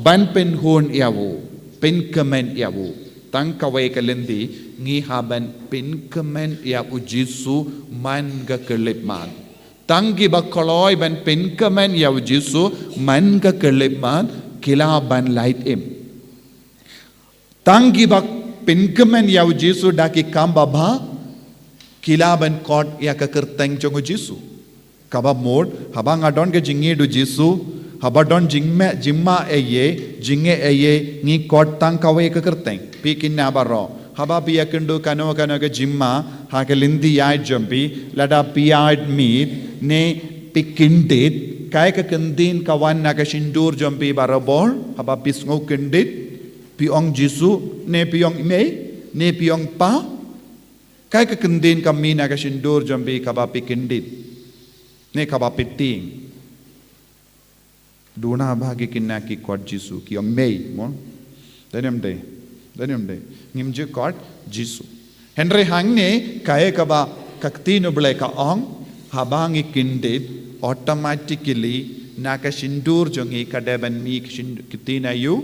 ban pynhun ïa u, pynkmen ïa u. Tang kawei ka lynti, ngi hap ban pynkmen ïa u Jisu man ka khyllipmat. Tang kiba kloi ban pynkmen ïa u Jisu man ka khyllipmat, ki lah ban lait im. Tang kiba pynkmen ïa u Jisu da ki kam babha, ki lah ban kot ïa ka kyrteng jong u Jisu. Kaba mut, haba nga don ka jingïeit u Jisu, haba don jingmeh, jingma eiei, jingeh eiei, ngi kot tang kawei ka kyrteng. Phi kynna baroh, haba phi ïakynduh kano kano ka jingma ha ka lynti ïaid jong phi, lada phi ïaid miet, ne phi kyndit, kaei ka kyntien ka wan na ka shyntur jong phi barabor, haba phi sngew kyndit? Phi ong Jisu, ne phi ong mei, ne phi ong pa? Kaei ka kyntien ka mih na ka shyntur jong phi kaba phi kyndit, ne kaba phi tieng? Duna ba ki kynna ki kot Jisu, ki ong mei, mo? Dei ne ym dei? Dei ne ym dei? Ngim ju kot Jisu. Hynrei hangne, kaei kaba ka ktien U Blei ka ong, haba ngi kyndit, automatically na ka shyntur jong ngi ka dei ban mih ka shyn-, ktien aïu?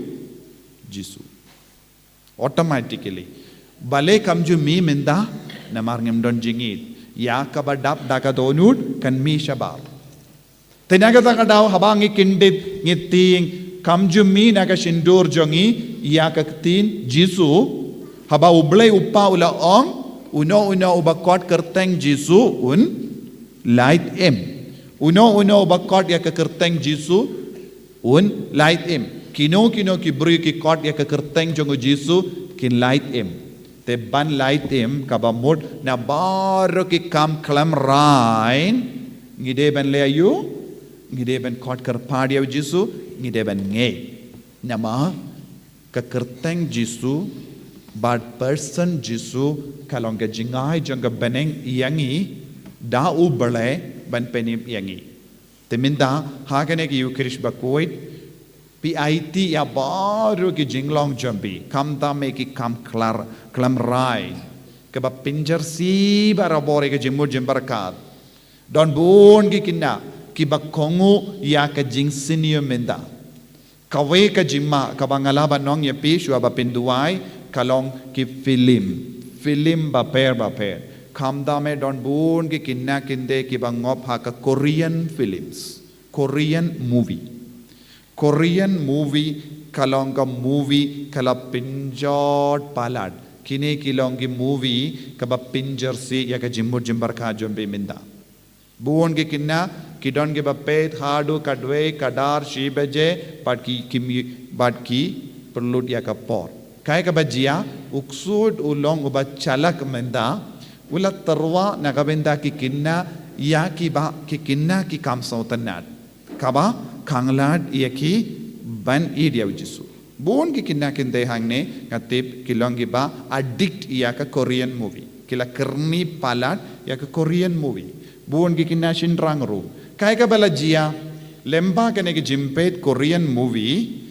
Jisu. Automatically. Balei kam ju mih mynta? Namar ngim don jingïeit. Ïa kaba dap da ka dohnud kan mih shabar. Te na kata ka daw haba ngi kyndit ngi tieng, kam ju mih na ka shyntur jong ngi ïa ka ktien Jisu. Haba U Blei U Kpa u la ong, uno uno uba kot kyrteng Jisu un lait im. Uno uno uba kot ïa ka kyrteng Jisu un lait im. Kino kino ki briew ki kot ïa ka kyrteng jong u Jisu kin lait im. Te ban lait im kaba mut na baroh ki kam khlem rai, ngi dei ban leh aïu? Ngi dei ban kot kyrpad ïa u Jisu, ngi dei ban ngeit. Namar ka kyrteng Jisu bad person Jisu ka long ka jingai jong ka bneng ïa ngi da U Blei ban pynim ïa ngi. Te mynta ha kane ka Ïukharist Bakhuid, phi aiti ïa baroh ki jinglong jong phi, khamtam ïa ki kam khlem rai, kaba pynjyrsieh barabor ïa ka jingmut jingpyrkhat. Don bun ki khynnah kiba kohnguh ïa ka jingsniew mynta. Kawei ka jingma kaba nga lah ban ong ïa phi shuwa ba pynduwai, ka long ki film. Film bapher bapher. Khamtam eh don bun ki khynnah khyndai kiba ngop ha ka Korean films, Korean movie. Korean movie ka long ka movie ka la pynjot palat. Kine ki long ki movie kaba pynjyrsieh ïa ka jingmut jingpyrkhat jong phi mynta. Bun ki khynnah ki don kiba peit haduh ka dwei ka dar shi baje bad ki, ki mi-, bad ki pynlut ïa ka por. Kaei kaba jia, u ksuid u long uba shalak mynta, u la tyrwa na ka bynta ki khynnah ïa kiba, ki khynnah ki kam sngewtynnad, kaba khanglad ïa ki ban ïeit ïa u Jisu. Bun ki khynnah khyndai hangne nga tip ki long kiba addict ïa ka Korean movie. Ki la kyrni palat ïa ka Korean movie. Bun ki khynnah shynrang ruh. Kaei kaba la jia, lyngba kane ka jingpeit Korean movie,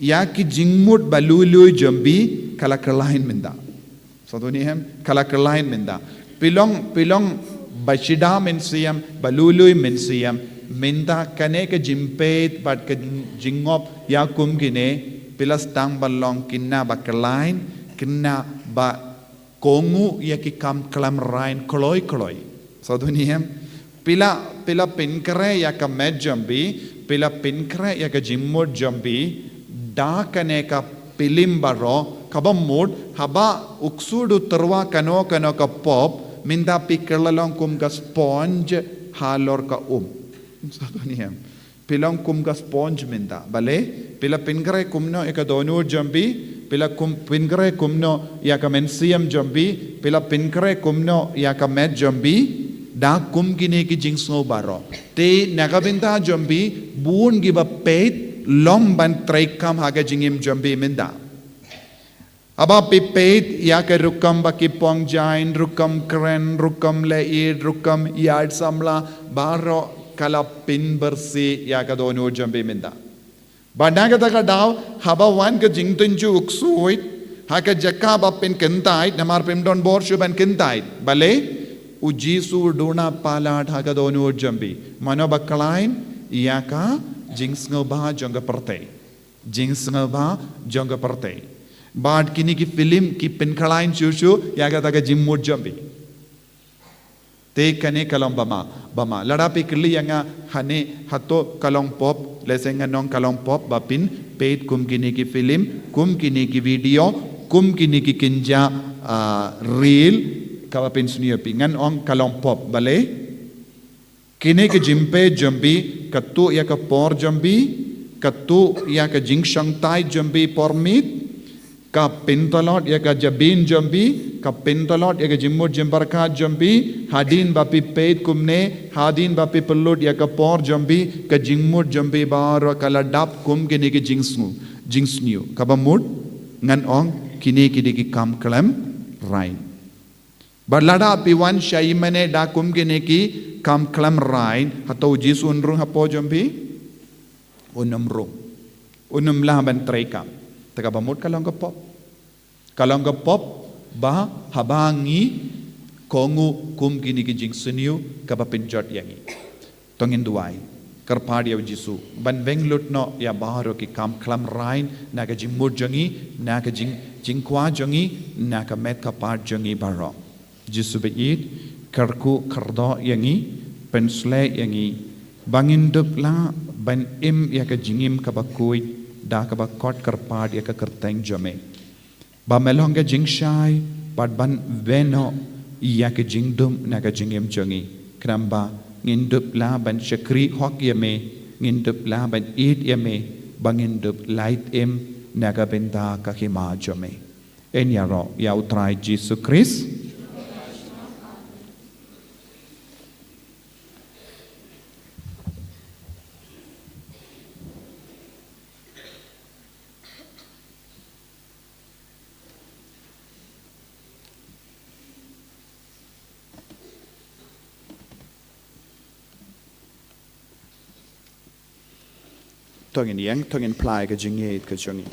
ïa ki jingmut ba lui lui jong phi ka la kyllain mynta. Sa duni em, ka la khlaiñ mynta. Phi long, phi long ba shida mynsiem, ba lui lui mynsiem, mynta kane ka jingpeit bad ka jingngop ïa kum kine, phi la sdang ban long kine ba khlaiñ, kine ba kohnguh ïa ki kam khlem raiñ kloi kloi. Sa duni em, phi la, phi la pynkhreh ïa ka met jong phi, phi la pynkhreh ïa ka jingmut jong phi da kane ka phlim baroh, kaba mut haba u ksu u tyrwa kano kano ka pop, mynta phi kylla long kum ka sponge halor ka um. Sa duni em. Phi long kum ka sponge mynta. Balei? Phi la pynkhreh kumno ïa ka dohnud jong phi, phi la kum, pynkhreh kumno ïa ka mynsiem jong phi, phi la pynkhreh kumno ïa ka met jong phi, da kum kine ki jingsngew baroh. Te na ka bynta jong phi, bun kiba peit long ban treikam ha ka jingim jong phi mynta. Haba phi peit ïa ka rukom ba ki pynjah, rukom kren, rukom leit, rukom ïaid samla, baroh ka la pynbersih ïa ka dohnud jong phi mynta. Bad na kata ka daw, haba wan ka jingtynjuh u ksuid ha ka jaka ba phin kyntait, namar phim don bor shuh ban kyntait. Balei? U Jisu u duna palat ha ka dohnud jong phi. Mano ba khlaiñ? Ïa ka jingsngewbha jong ka pyrthei. Jingsngewbha jong ka pyrthei. Bad kine ki phlim ki pynkhlaiñ shuh shuh ïa kata ka jingmut jong phi. Te kane ka long ba ma, ba ma. Lada phi kylli ïa nga hangne hato ka long pop, lehse ngan ong ka long pop ba phin peit kum kine ki phlim, kum kine ki video, kum kine ki kynja, ah, reel, kaba pynsniew ïa phi. Ngan ong ka long pop, balei? Kine ki jingpeit jong phi, ka tuh ïa ka por jong phi, ka tuh ïa ka jingshongthait jong phi por miet, ka pyntlot ïa ka jabieng jong phi, ka pyntlot ïa ka jingmut jingpyrkhat jong phi, hadien ba phi peit kumne, hadien ba phi pynlut ïa ka por jong phi, ka jingmut jong phi baroh ka la dap kum kine ki jingsngew, jingsniew. Kaba mut, ngan ong, kine ki dei ki kam khlem raiñ. Bad lada phi wan sha ïing mane da kum kine ki kam khlem raiñ, hato u Jisu un rung hapoh jong phi? Un ym rung. Un ym lah ban treikam. Te kaba mut ka long ka pop. Ka long ka pop ba haba ngi kohnguh kum kine ki jingsniew kaba pynjot ïa ngi. To ngin duwai, kyrpad ïa u Jisu ban weng lut noh ïa baroh ki kam khlem raiñ na ka jingmut jong ngi, na ka jing, jingkwah jong ngi, na ka met ka phad jong ngi baroh. Jisu ba ïeit, kyrkhu kyrdoh ïa ngi, pynshlei ïa ngi, ba ngin dup lah ban im ïa ka jingim kaba khuid da kaba khot kyrpad ïa ka kyrteng jong me. Ba me long ka jingshai, bad ban weng noh ïa ka jingdum na ka jingim jong ngi. Khnang ba ngin dup lah ban shakri hok ïa me, ngin dup lah ban ïeit ïa me, ba ngin dup lait im na ka bynta ka hima jong me. Yn ïaroh ïa u Trai Jisu Khrist. To ngin ïeng, to ngin phla ïa ka jingïeit ka jong ngi.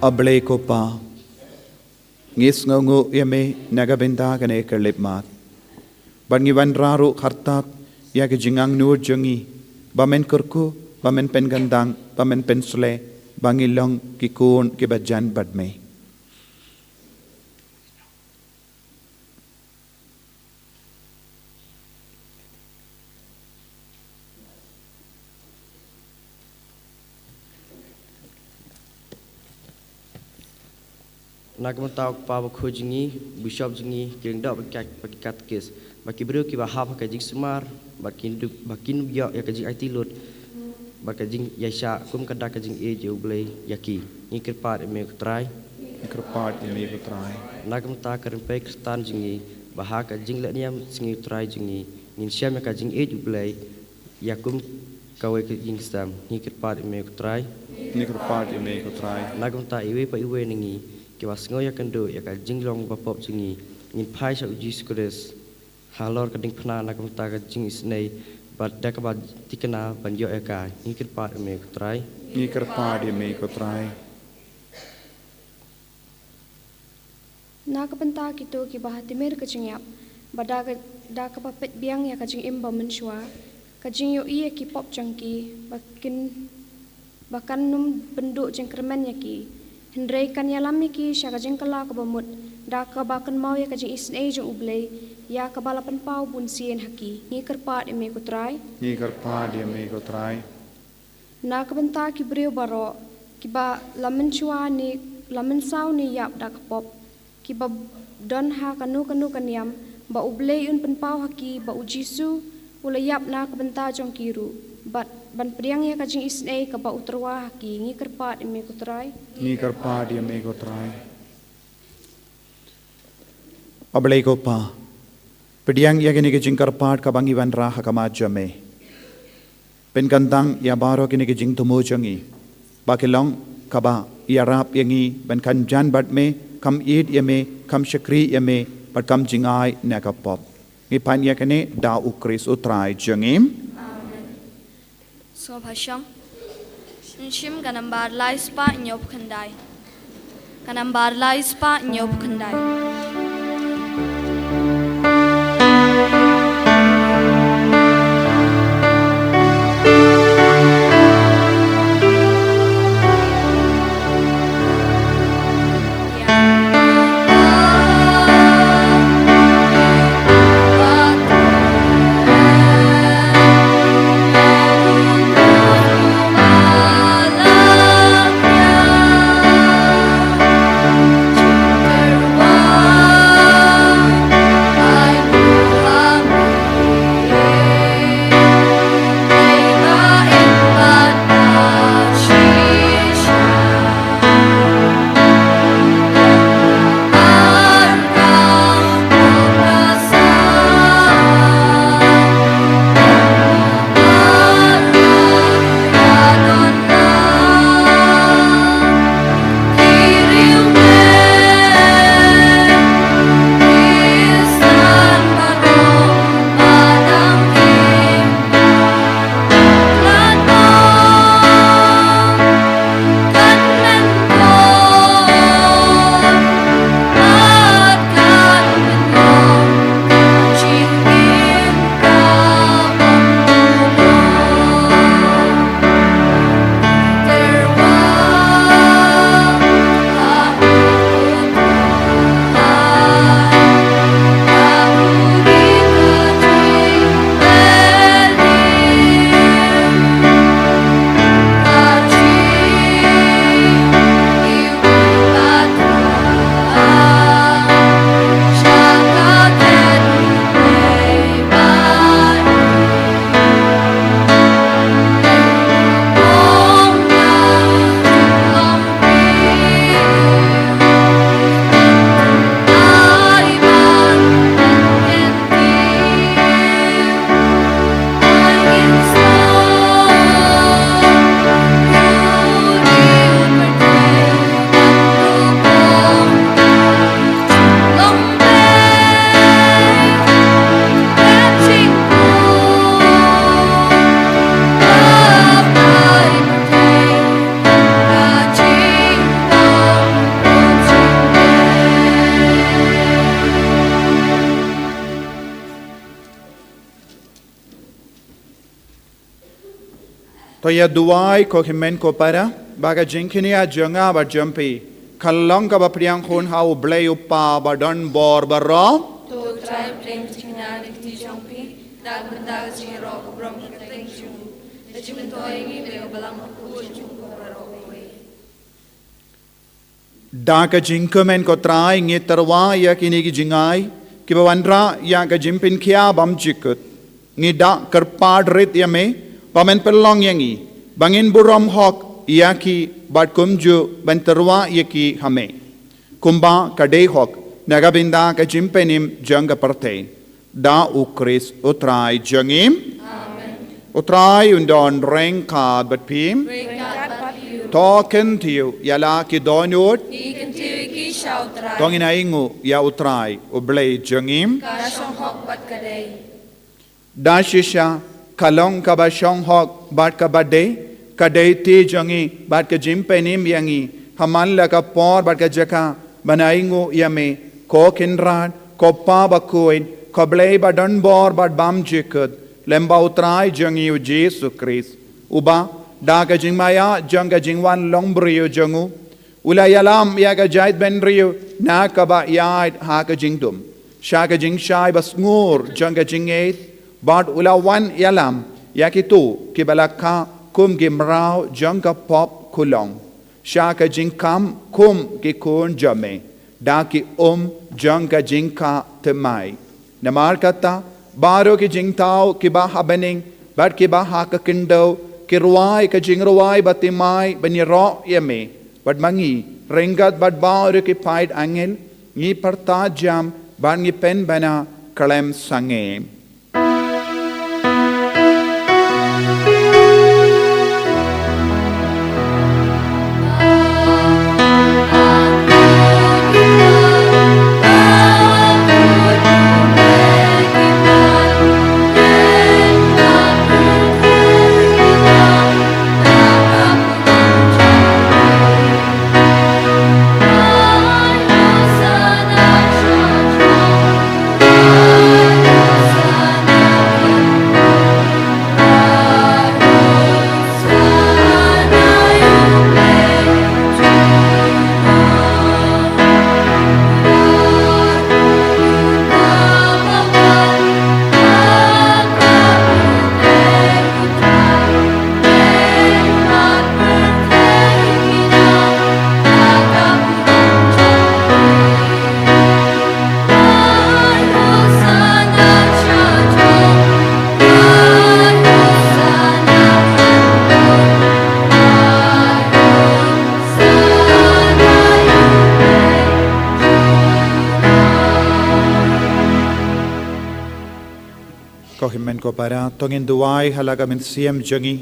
A Blei ko Pa, ngi sngewnguh ïa me na ka bynta kane ka lipmat. Bad ngi wanrah ruh kyrpad ïa ka jingangnud jong ngi, ba men kyrkhu, ba men pynkyndang, ba men pynsleh, ba ngi long ki khun kiba jan bad me. Na ka bynta u kpa bakhuid jong ngi, u bishop jong ngi, ki lyngdoh bad ki kat-, bad ki katekist, bad ki briew kiba hap ha ka jingsumar, bad kin dup, bad kin ïoh ïa ka jingaiti lut, bad ka jingïaishah kum ka dak ka jingïeit ïa U Blei ïa ki. Ngi kyrpad ïa me ko Trai. Ngi kyrpad ïa me ko Trai. Na ka bynta ka rympei Khristan jong ngi, ba ha ka jingleh niam sngi U Trai jong ngi, ngin shem ïa ka jingïeit U Blei ïa kum kawei ka jingshem. Ngi kyrpad ïa me ko Trai. Ngi kyrpad ïa me ko Trai. Na ka bynta iwei pa iwei na ngi kiba sngew ïakynduh ïa ka jinglong bapop jong ngi, ngin phai sha U Jisu Khrist halor ka diengphna na ka bynta ka jingisynei, bad da kaba thikna ban ïoh ïa ka. Ngi kyrpad ïa me ko Trai. Ngi kyrpad ïa me ko Trai. Na ka bynta kito kiba ha tmier ka jingïap, bad da ka, da kaba peit biang ïa ka jingim ba mynshuwa, ka jingïohi ïa ki pop jong ki, ba kin, ba kan nym pynduh jingkyrmen ïa ki. Hynrei kan ïalam ïa ki sha ka jingkylla kaba mut, da kaba kynmaw ïa ka jingisynei jong U Blei, ïa kaba la pynpaw bunsien ha ki. Ngi kyrpad ïa me ko Trai. Ngi kyrpad ïa me ko Trai. Na ka bynta ki briew baroh, kiba la mynshuwa ne, la mynsaw ne ïap da ka pop, kiba don ha kano kano ka niam, ba U Blei un pynpaw ha ki, ba U Jisu, u la ïap na ka bynta jong ki ruh, bad ban pdiang ïa ka jingisynei kaba u tyrwa ha ki. Ngi kyrpad ïa me ko Trai. Ngi kyrpad ïa me ko Trai. A Blei ko Pa, pdiang ïa kane ka jingkyrpad kaba ngi wanrah ha khmat jong me. Pynkyndang ïa baroh kine ki jingthmu jong ngi, ba ki long kaba ïarap ïa ngi ban kham jan bad me, kham ïeit ïa me, kham shakri ïa me, bad kham jingai na ka pop. Ngi pan ïa kane da U Khrist U Trai jong ngi. Amen. Sngewbha shong. Ngi shim ka nambar lai spah hynñiew phew khyndai. Ka nambar lai spah hynñiew phew khyndai. Ïa duwai ko hynmen ko para, ba ka jingkñia jong nga bad jong phi kan long kaba pdiang hun ha U Blei U Kpa badonbor baroh. To Trai pdiang jingkñia na ka kti jong phi, da ka bynta ka jingïaroh ka burom ka kyrteng jong u, da jingmyntoi ïa ngi da ka Balang Bakhuid jong u baroh kawei. Da ka jingkmen ko Trai ngi tyrwa ïa kine ki jingai kiba wanrah ïa ka jingpynkhia bymjukut. Ngi da kyrpad rit ïa me ba men pynlong ïa ngi ba ngin burom hok ïa ki bad kumjuh ban tyrwa ïa ki ha me, kumba ka dei hok na ka bynta ka jingpynim jong ka pyrthei. Da U Khrist U Trai jong ngi. Amen. U Trai un don ryngkat bad phi. Ryngkat bad phi. To kyntiew ïa la ki dohnud. Ngi kyntiew ïa ki sha U Trai. To ngin ainguh ïa U Trai U Blei jong ngi. Ka shong hok bad ka dei. Da shisha ka long kaba shong hok bad kaba dei, ka dei ti jong ngi bad ka jingpynim ïa ngi ha man la ka por bad ka jaka ban ainguh ïa me, ko Kynrad, ko Pa Bakhuid, ko Blei badonbor bad bymjukut, lem bad U Trai jong ngi U Jisu Khrist, uba da ka jingmaïa jong ka jingwan long briew jong u, u la ïalam ïa ka jaitbynriew na kaba ïaid ha ka jingdum sha ka jingshai basngur jong ka jingngeit, bad u la wan ïalam ïa kito kiba la kah kum ki mraw jong ka pop kulong sha ka jingkam kum ki khun jong me da ki um jong ka jingkah thymmai. Namar kata, baroh ki jingthaw kiba ha bneng bad kiba ha ka khyndew ki rwai ka jingrwai bathymmai ban ïaroh ïa me bad ma ngi, ryngkat bad baroh ki paid angel, ngi pyrta jam bad ngi pynbna khlem sangeh. Ko hynmen ko para, to ngin duwai ha la ka mynsiem jong ngi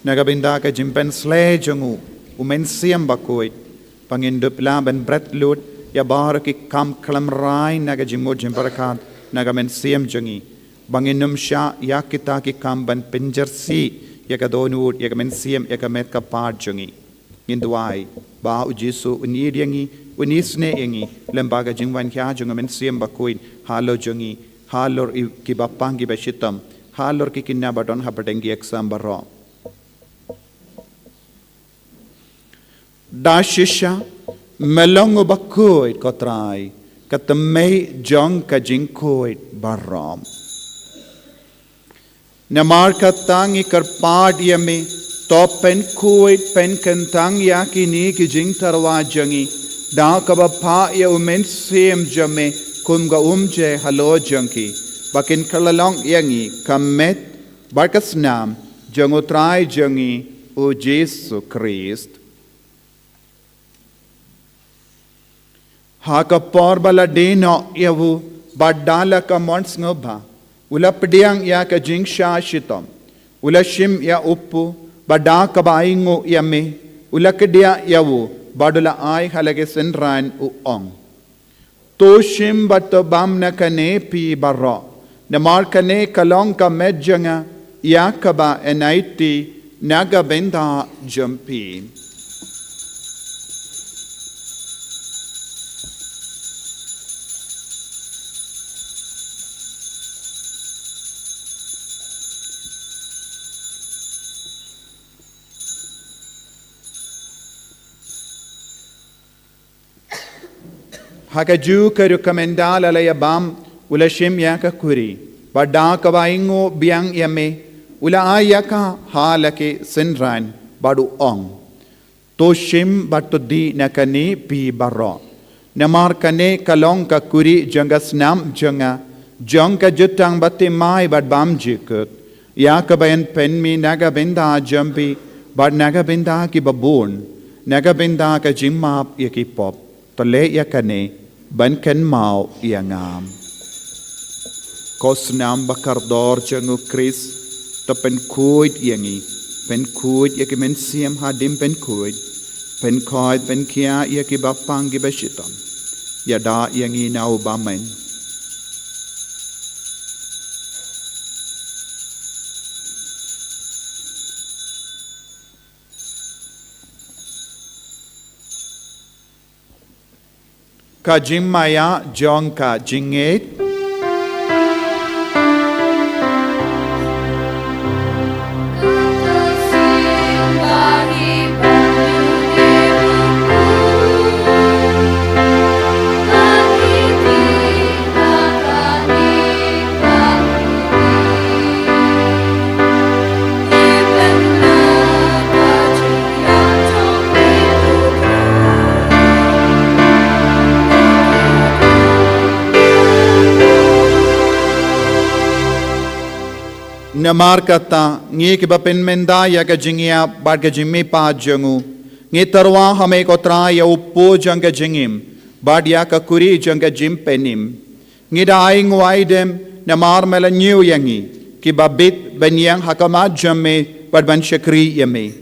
na ka bynta ka jingpynsleh jong u, u Mynsiem Bakhuid, ba ngin dup lah ban bret lut ïa baroh ki kam khlem rai na ka jingmut jingpyrkhat na ka mynsiem jong ngi, ba ngin ym shah ïa kita ki kam ban pynjyrsieh ïa ka dohnud, ïa ka mynsiem, ïa ka met ka phad jong ngi. Ngin duwai ba U Jisu un ïeit ïa ngi, un isynei ïa ngi lem bad ka jingwan khia jong u Mynsiem Bakhuid halor jong ngi, halor kiba pang kiba shitom, halor ki khynnah ba don hapdeng ki exam baroh. Da shisha me long uba khuid ko Trai, ka thymmei jong ka jingkhuid baroh. Namar kata ngi kyrpad ïa me, to pynkhuid pynkyntang ïa kine ki jingtyrwa jong ngi da kaba phah ïa u Mynsiem jong me kum ka umjai halor jong ki, ba kin kylla long ïa ngi ka met bad ka snam jong u Trai jong ngi U Jisu Khrist. Ha ka por ba la die noh ïa u bad da la ka mon sngewbha, u la pdiang ïa ka jingshah shitom, u la shim ïa u kpu, bad da kaba ainguh ïa me, u la kdiah ïa u bad u la ai ha la ki synran, u ong: To shim bad to bam na kane phi baroh, namar kane ka long ka met jong nga ïa kaba yn aiti na ka bynta jong phi. Ha kajuh ka rukom ynda la la ïabam, u la shim ïa ka kuri, bad da kaba ainguh biang ïa me, u la ai ïa ka ha la ki synran, bad u ong: To shim bad to dih na kane phi baroh. Namar kane ka long ka kuri jong ka snam jong nga, jong ka jutang bathymmai bad bymjukut, ïa kaba yn pynmih na ka bynta jong phi bad na ka bynta kiba bun, na ka bynta ka jingmap ïa ki pop. To leh ïa kane ban kynmaw ïa nga. Ko snam bakordor jong u Khrist, to pynkhuid ïa ngi, pynkhuid ïa ki mynsiem haduh ban pynkhuid, pynkhuid pynkhiah ïa kiba pang kiba shitom. Ïada ïa ngi na u bymman. Ka jingmaïa jong ka jingngeit. Namar kata, ngi kiba pynmynta ïa ka jingïap bad ka jingmihpat jong u, ngi tyrwa ha me ko Trai ïa u pud jong ka jingim, bad ïa ka kuri jong ka jingpynim. Ngi da ainguh aidem, namar me la ñiew ïa ngi, kiba bit ban ïeng ha khmat jong me, bad ban shakri ïa me.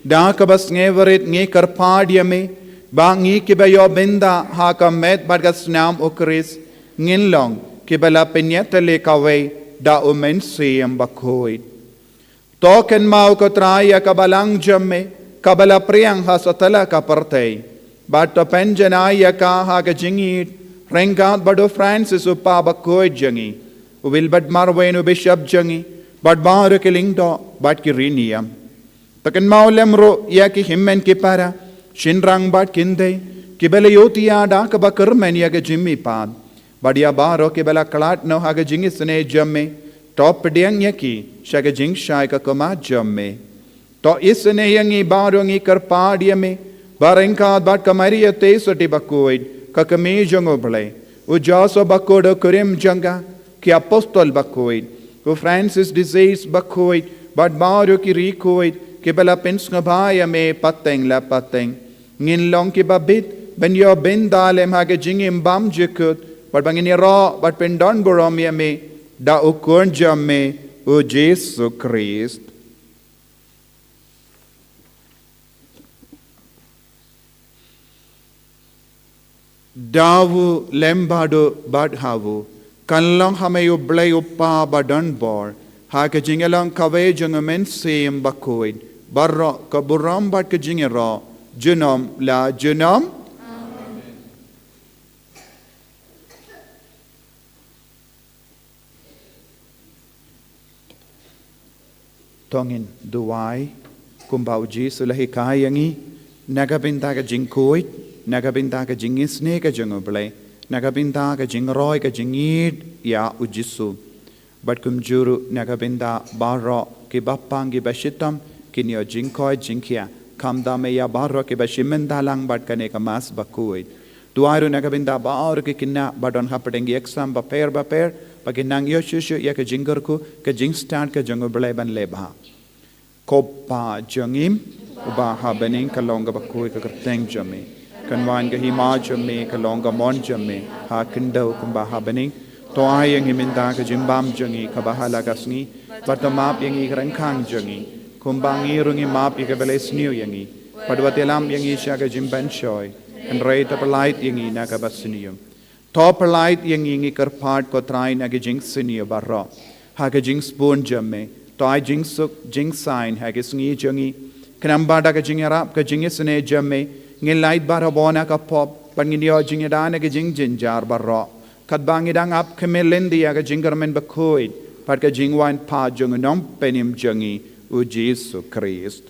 Da kaba sngewrit ngi kyrpad ïa me, ba ngi kiba ïoh bynta ha ka met bad ka snam u Khrist, ngin long kiba la pynïatylli kawei da u Mynsiem Bakhuid. To kynmaw ko Trai ïa ka balang jong me, kaba la phriang ha satlak ka pyrthei. Bad to pynjanai ïa ka ha ka jingïeid, ryngkat bad u Francis u Kpa Bakhuid jong ngi, u Wilbert Marwein u Bishop jong ngi, bad baroh ki lyngdoh bad ki riewniam. To kynmaw lem ruh ïa ki hynmen ki para, shynrang bad kynthei, kiba la ïohthiah da kaba kyrmen ïa ka jingmihpat. Bad ïa baroh kiba la khlad noh ha ka jingisynei jong me, to pdiang ïa ki sha ka jingshai ka khmat jong me. To isynei ïa ngi baroh, ngi kyrpad ïa me, ba ryngkat bad ka Maria Theisotti Bakhuid, ka Kmie jong u Blei, u Joseph Bakhuid u kurim jong ka, ki Apostol Bakhuid, u Francis de Sales Bakhuid, bad baroh ki riewkhuid kiba la pynsngewbha ïa me pateng la pateng, ngin long kiba bit ban ïoh bynta lem ha ka jingim bymjukut, bad ba ngin ïaroh bad pyndonburom ïa me da u Khun jong me, u Jisu Khrist. Da u lem bad u bad ha u, kan long ha me u Blei u Kpa badonbor, ha ka jingïalong kawei jong u Mynsiem Bakhuid, baroh ka burom bad ka jingïaroh, junom la junom. To ngin duwai, kumba u Jisu u la hikai ïa ngi, na ka bynta ka jingkhuid, na ka bynta ka jingisynei ka jong u Blei, na ka bynta ka jingroi ka jingïeid ïa u Jisu. Bad kumjuh ruh na ka bynta baroh kiba pang kiba shitom, kin ïoh jingkhuid jingkhiah, khamtam ïa baroh kiba shim bynta lang bad kane ka Mass bakhuid. Duwai ruh na ka bynta baroh ki khynnah ba don hapdeng ki exam bapher bapher, ba kin nang ïoh shuh shuh ïa ka jingkyrkhu, ka jingstad ka jong u Blei ban leh bha. Ko Kpa jong ngi uba ha bneng, ka long kaba khuid ka kyrteng jong me. Kan wan ka hima jong me, ka long ka mon jong me ha khyndew kumba ha bneng. To ai ïa ngi mynta ka jingbam jong ngi kaba ha la ka sngi, bad to map ïa ngi ki ryngkang jong ngi, kumba ngi ruh ngi map ïa kiba la isniew ïa ngi. Bad wat ïalam ïa ngi sha ka jingpynshoi, hynrei to pyllait ïa ngi na kaba sniew. To pyllait ïa ngi, ngi kyrpad ko Trai, na ki jingsniew baroh, ha ka jingsbun jong me. To ai jingsuk jingsaiñ ha ki sngi jong ngi, khnang ba da ka jingïarap ka jingisynei jong me, ngin lait baroh bun na ka pop, bad ngin ïoh jingïada na ki jingjynjar baroh, katba ngi dang ap khmih lynti ïa ka jingkyrmen bakhuid bad ka jingwan pat jong u Nongpynim jong ngi, u Jisu Khrist.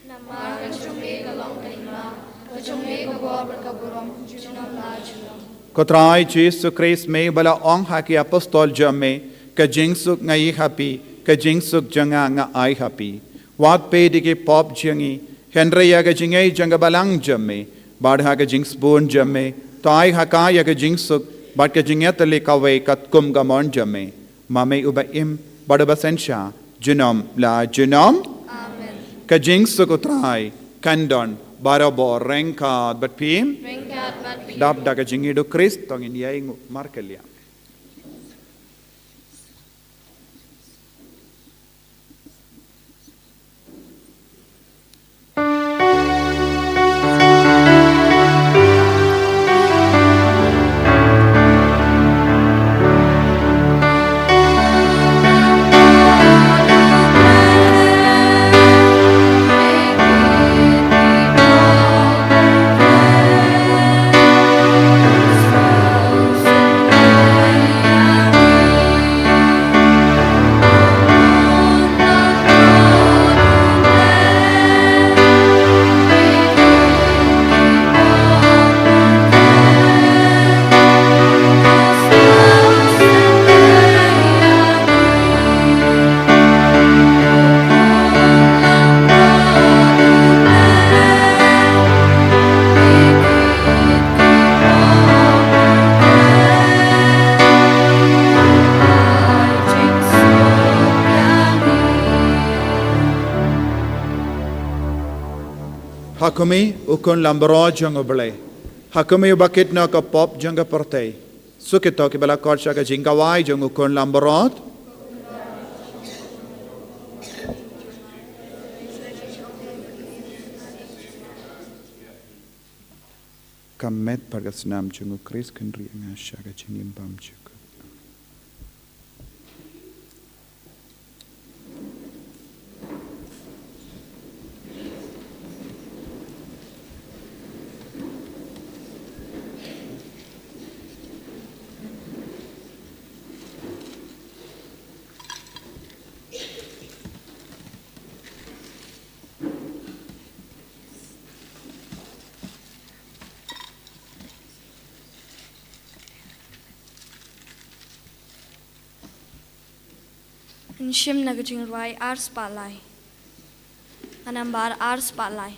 Namar ka jong me ka long ka hima, ka jong me ka bor bad ka burom, junom la junom. Ko Trai Jisu Khrist, me ba la ong ha ki apostol jong me, ka jingsuk nga ai ha phi, ka jingsuk jong nga nga ai ha phi. Wat peit ïa ki pop jong ngi, hynrei ïa ka jingaiei jong ka balang jong me, bad ha ka jingsbun jong me, to ai ha ka ïa ka jingsuk, bad ka jingïatylli kawei katkum ka mon jong me. Ma me uba im, bad uba synshar, junom la junom. Amen. Ka jingsuk u Trai kan don barabor ryngkat bad phi. Ryngkat bad phi. Dap da ka jingïeit u Khrist, to ngin ïai nguh markylliang. Ha kumne u Khun Langbrot jong U Blei, ha kumne uba kit noh ka pop jong ka pyrthei. Suk ïa kito kiba la khot sha ka jingkhawai jong u Khun Langbrot. Ka met bad ka snam jong u Khrist, khyndiat ïa nga sha ka jingim bymjukut. Ngin shim na ka jingrwai ar spah lai. Ka nambar ar spah lai.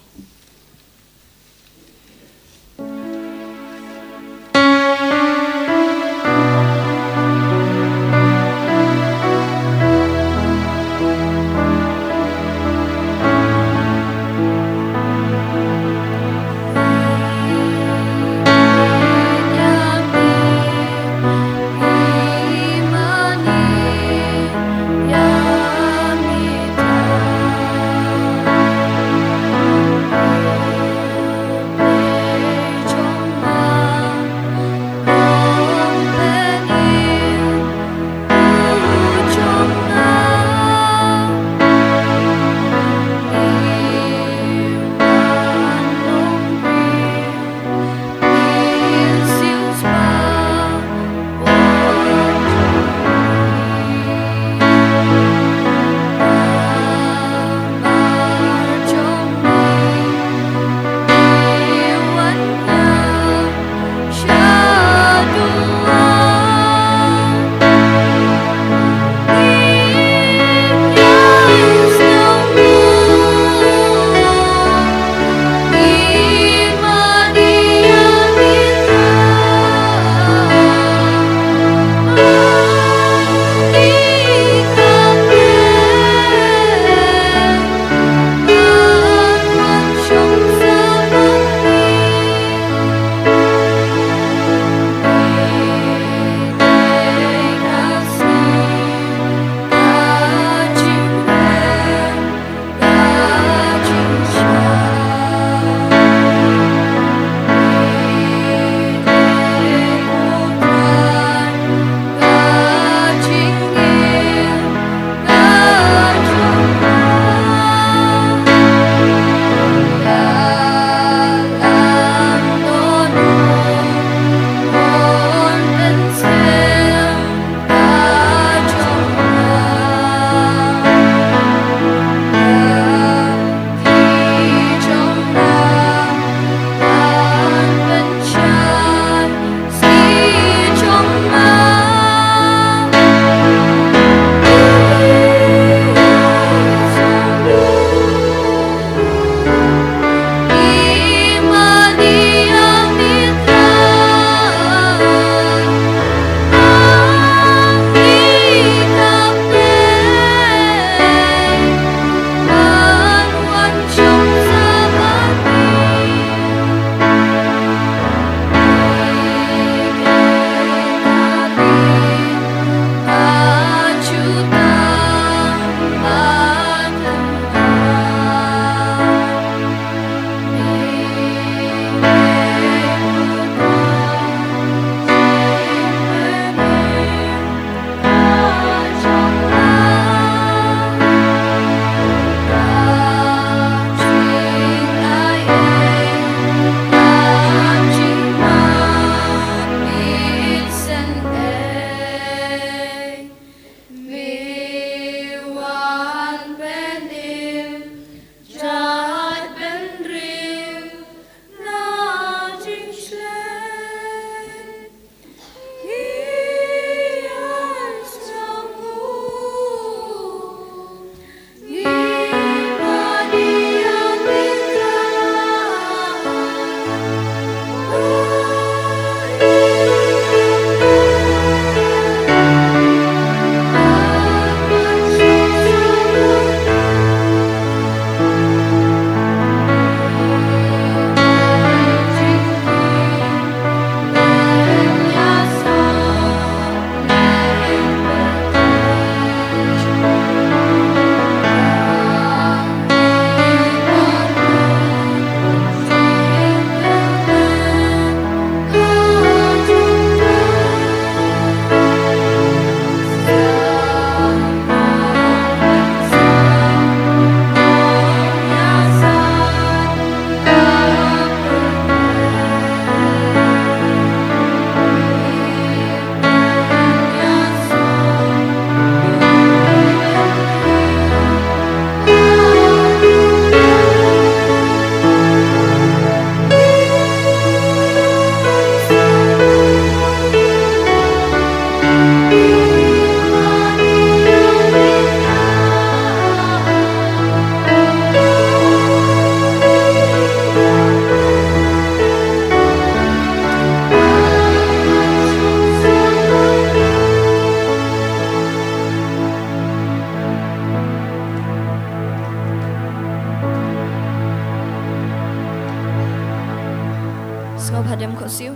Ba hadem khohsiew.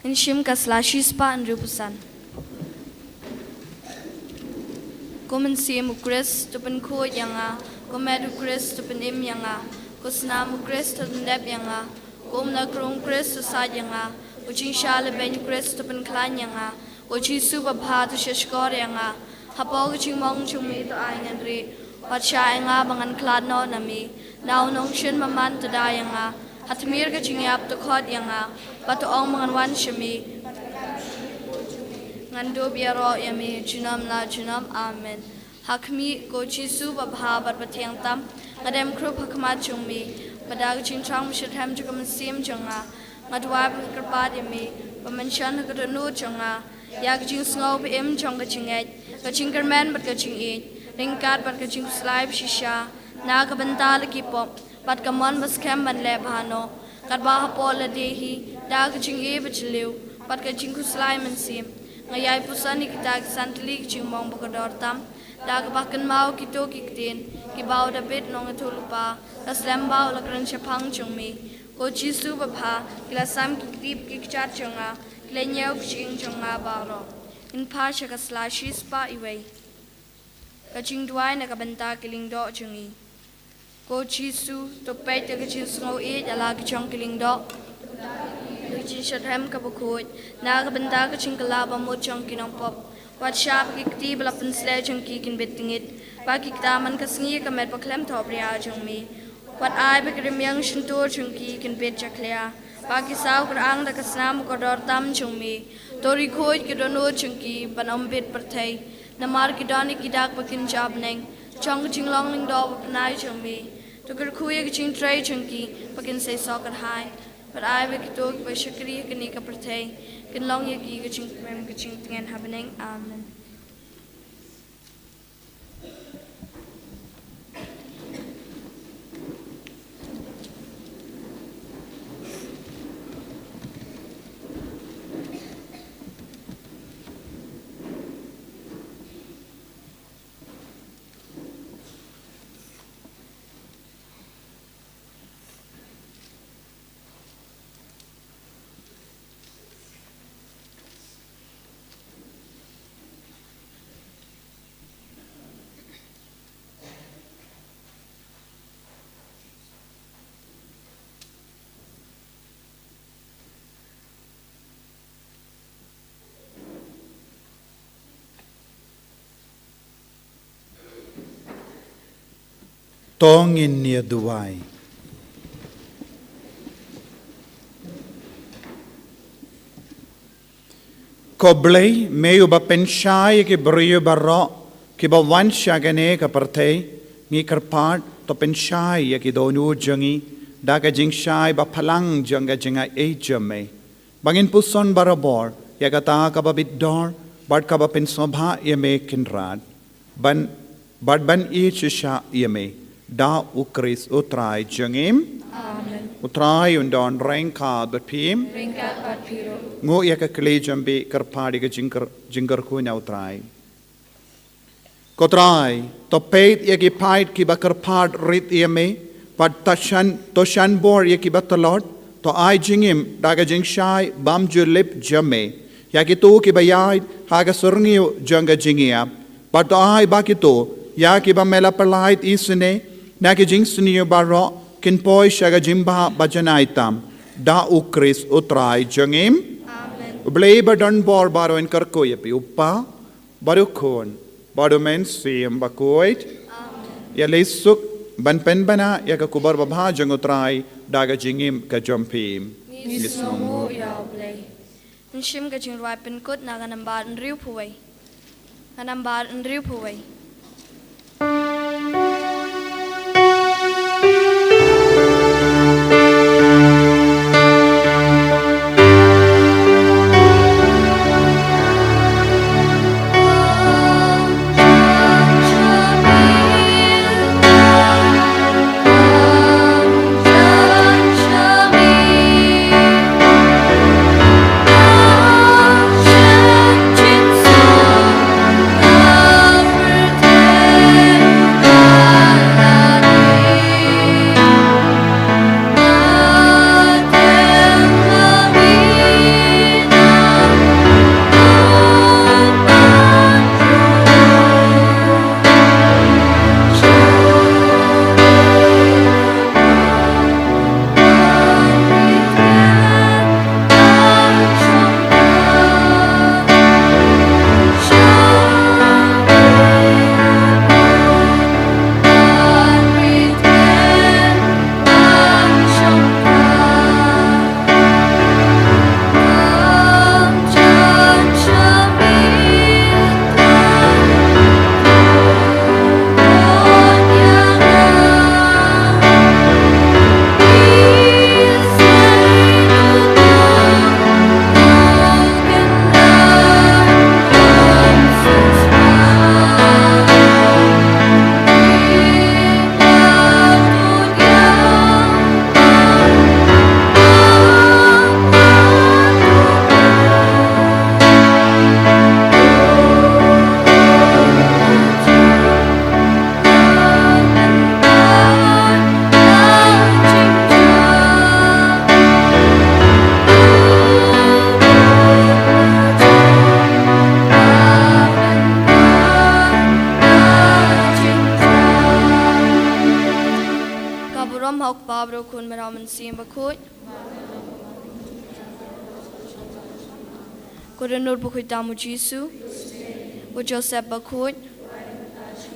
Ngin shim ka sla shispah hynriewphew san. Ko Mynsiem u Khrist, to pynkhuid ïa nga. Ko met u Khrist, to pynim ïa nga. Ko snam u Khrist, to pyndep ïa nga. Ko umla krung u Khrist, to said ïa nga. Ko jingshah lehbeiñ u Khrist, to pynkhlaiñ ïa nga. Ko Jisu babha, to shahshkor ïa nga. Hapoh ka jingmong jong me to ai ngan rieh. Wat shah ïa nga ba ngan khlad noh na me. Na u nongshun bymman to da ïa nga. Ha tmier ka jingïap to khot ïa nga. Bad to ong ba ngan wan sha me. Ngan dup ïaroh ïa me junom la junom. Amen. Ha khmih, ko Jisu babha bad bathiang tam, nga dem khrup ha khmat jong me. Bad da ka jingthrang ba shitrhem jong ka mynsiem jong nga, nga duwai bad nga kyrpad ïa me ba men shon ha ka dohnud jong nga ïa ka jingsngew ba im jong ka jingngeit, ka jingkyrmen bad ka jingïeit, ryngkat bad ka jingkhuslai ba shisha na ka bynta la ki pop, bad ka mon ba skhem ban leh bha noh, katba hapoh lade hi da ka jingïeit ba jylliew bad ka jingkhuslai mynsiem. Nga ïai puson ïa kita ki san tylli ki jingmong ba kordor tam da kaba kynmaw kito ki ktien kiba u Dabid nongïathuhlypa, la slem ba u la kren shaphang jong me. Ko Jisu babha, ki la sam ki kti bad ki kjat jong nga, ki la ñiew ki jingim jong nga baroh. Ngin phai sha ka sla shispah iwei. Ka jingduwai na ka bynta ki lyngdoh jong ngi. Ko Jisu, to peit ïa ka jingsngew ïeit ïa la ki jong ki lyngdoh, ka jingshitrhem kaba khuid na ka bynta ka jingkylla bamut jong ki nongpop. Wat shah ba ki kti ba la pynsleh jong ki kin bit tngit, ba ki kta man ka sngi ïa ka met bakhlem thohbria jong me. Wat ai ba ki rmiang shyntur jong ki kin bit jakhlia, ba ki saw kyrang da ka snam kordor tam jong me. To ri khuid ki dohnud jong ki ban ym bit pyrthei, namar ki don ïa ki dak ba kin jia bneng jong ka jinglong lyngdoh ba pynai jong me. To kyrkhu ïa ka jingtrei jong ki ba kin seisoh kyrhai. Bad ai ba kito kiba shakri ha kane ka pyrthei kin long ïa ki ka jingkmen ka jingtngen ha bneng. Amen. To ngin ïa duwai. Ko Blei, me uba pynshai ïa ki briew baroh kiba wan sha kane ka pyrthei, ngi kyrpad to pynshai ïa ki dohnud jong ngi da ka jingshai baphalang jong ka jingaiei jong me, ba ngin puson barabor ïa kata kaba bit dor bad kaba pynsngewbha ïa me Kynrad, ban, bad ban ïeit shisha ïa me, da U Khrist U Trai jong ngi. Amen. U Trai un don ryngkat bad phi. Ryngkat bad phi ruh. Nguh ïa ka kli jong phi, kyrpad ïa ka jingkyr-, jingkyrkhu na U Trai. Ko Trai, to peit ïa ki paid kiba kyrpad rit ïa me, bad to shan, to shan bor ïa kiba tlot, to ai jingim da ka jingshai bymjulip jong me ïa kito kiba ïaid ha ka surngiew jong ka jingïap, bad to ai ba kito ïa kiba me la pyllait isynei na ki jingsniew baroh kin poi sha ka jingbha bajanai tam, da U Khrist U Trai jong ngi. Amen. U Blei badonbor baroh un kyrkhu ïa phi, U Kpa, bad U Khun, bad U Mynsiem Bakhuid. Amen. Ïa leit suk ban pynbna ïa ka khubor babha jong U Trai da ka jingim ka jong phi. Ngi sngewnguh ïa U Blei. Ngin shim ka jingrwai pynkut na ka nambar hynriewphew wei. Ka nambar hynriewphew wei. Burom ha u Kpa bad u Khun bad u Mynsiem Bakhuid. Ko Dohnud Bakhuid tam u Jisu. U Joseph Bakhuid.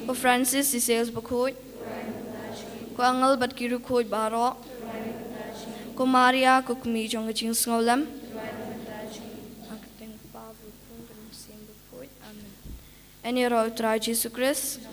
U Francis Xavier Bakhuid. Ko angel bad ki riewkhuid baroh. Ko Maria, ko kmie jong ka jingsngewlem. Ha ka kyrteng u Kpa bad u Khun bad u Mynsiem Bakhuid. Amen. Yn ïaroh ïa u Trai Jisu Khrist.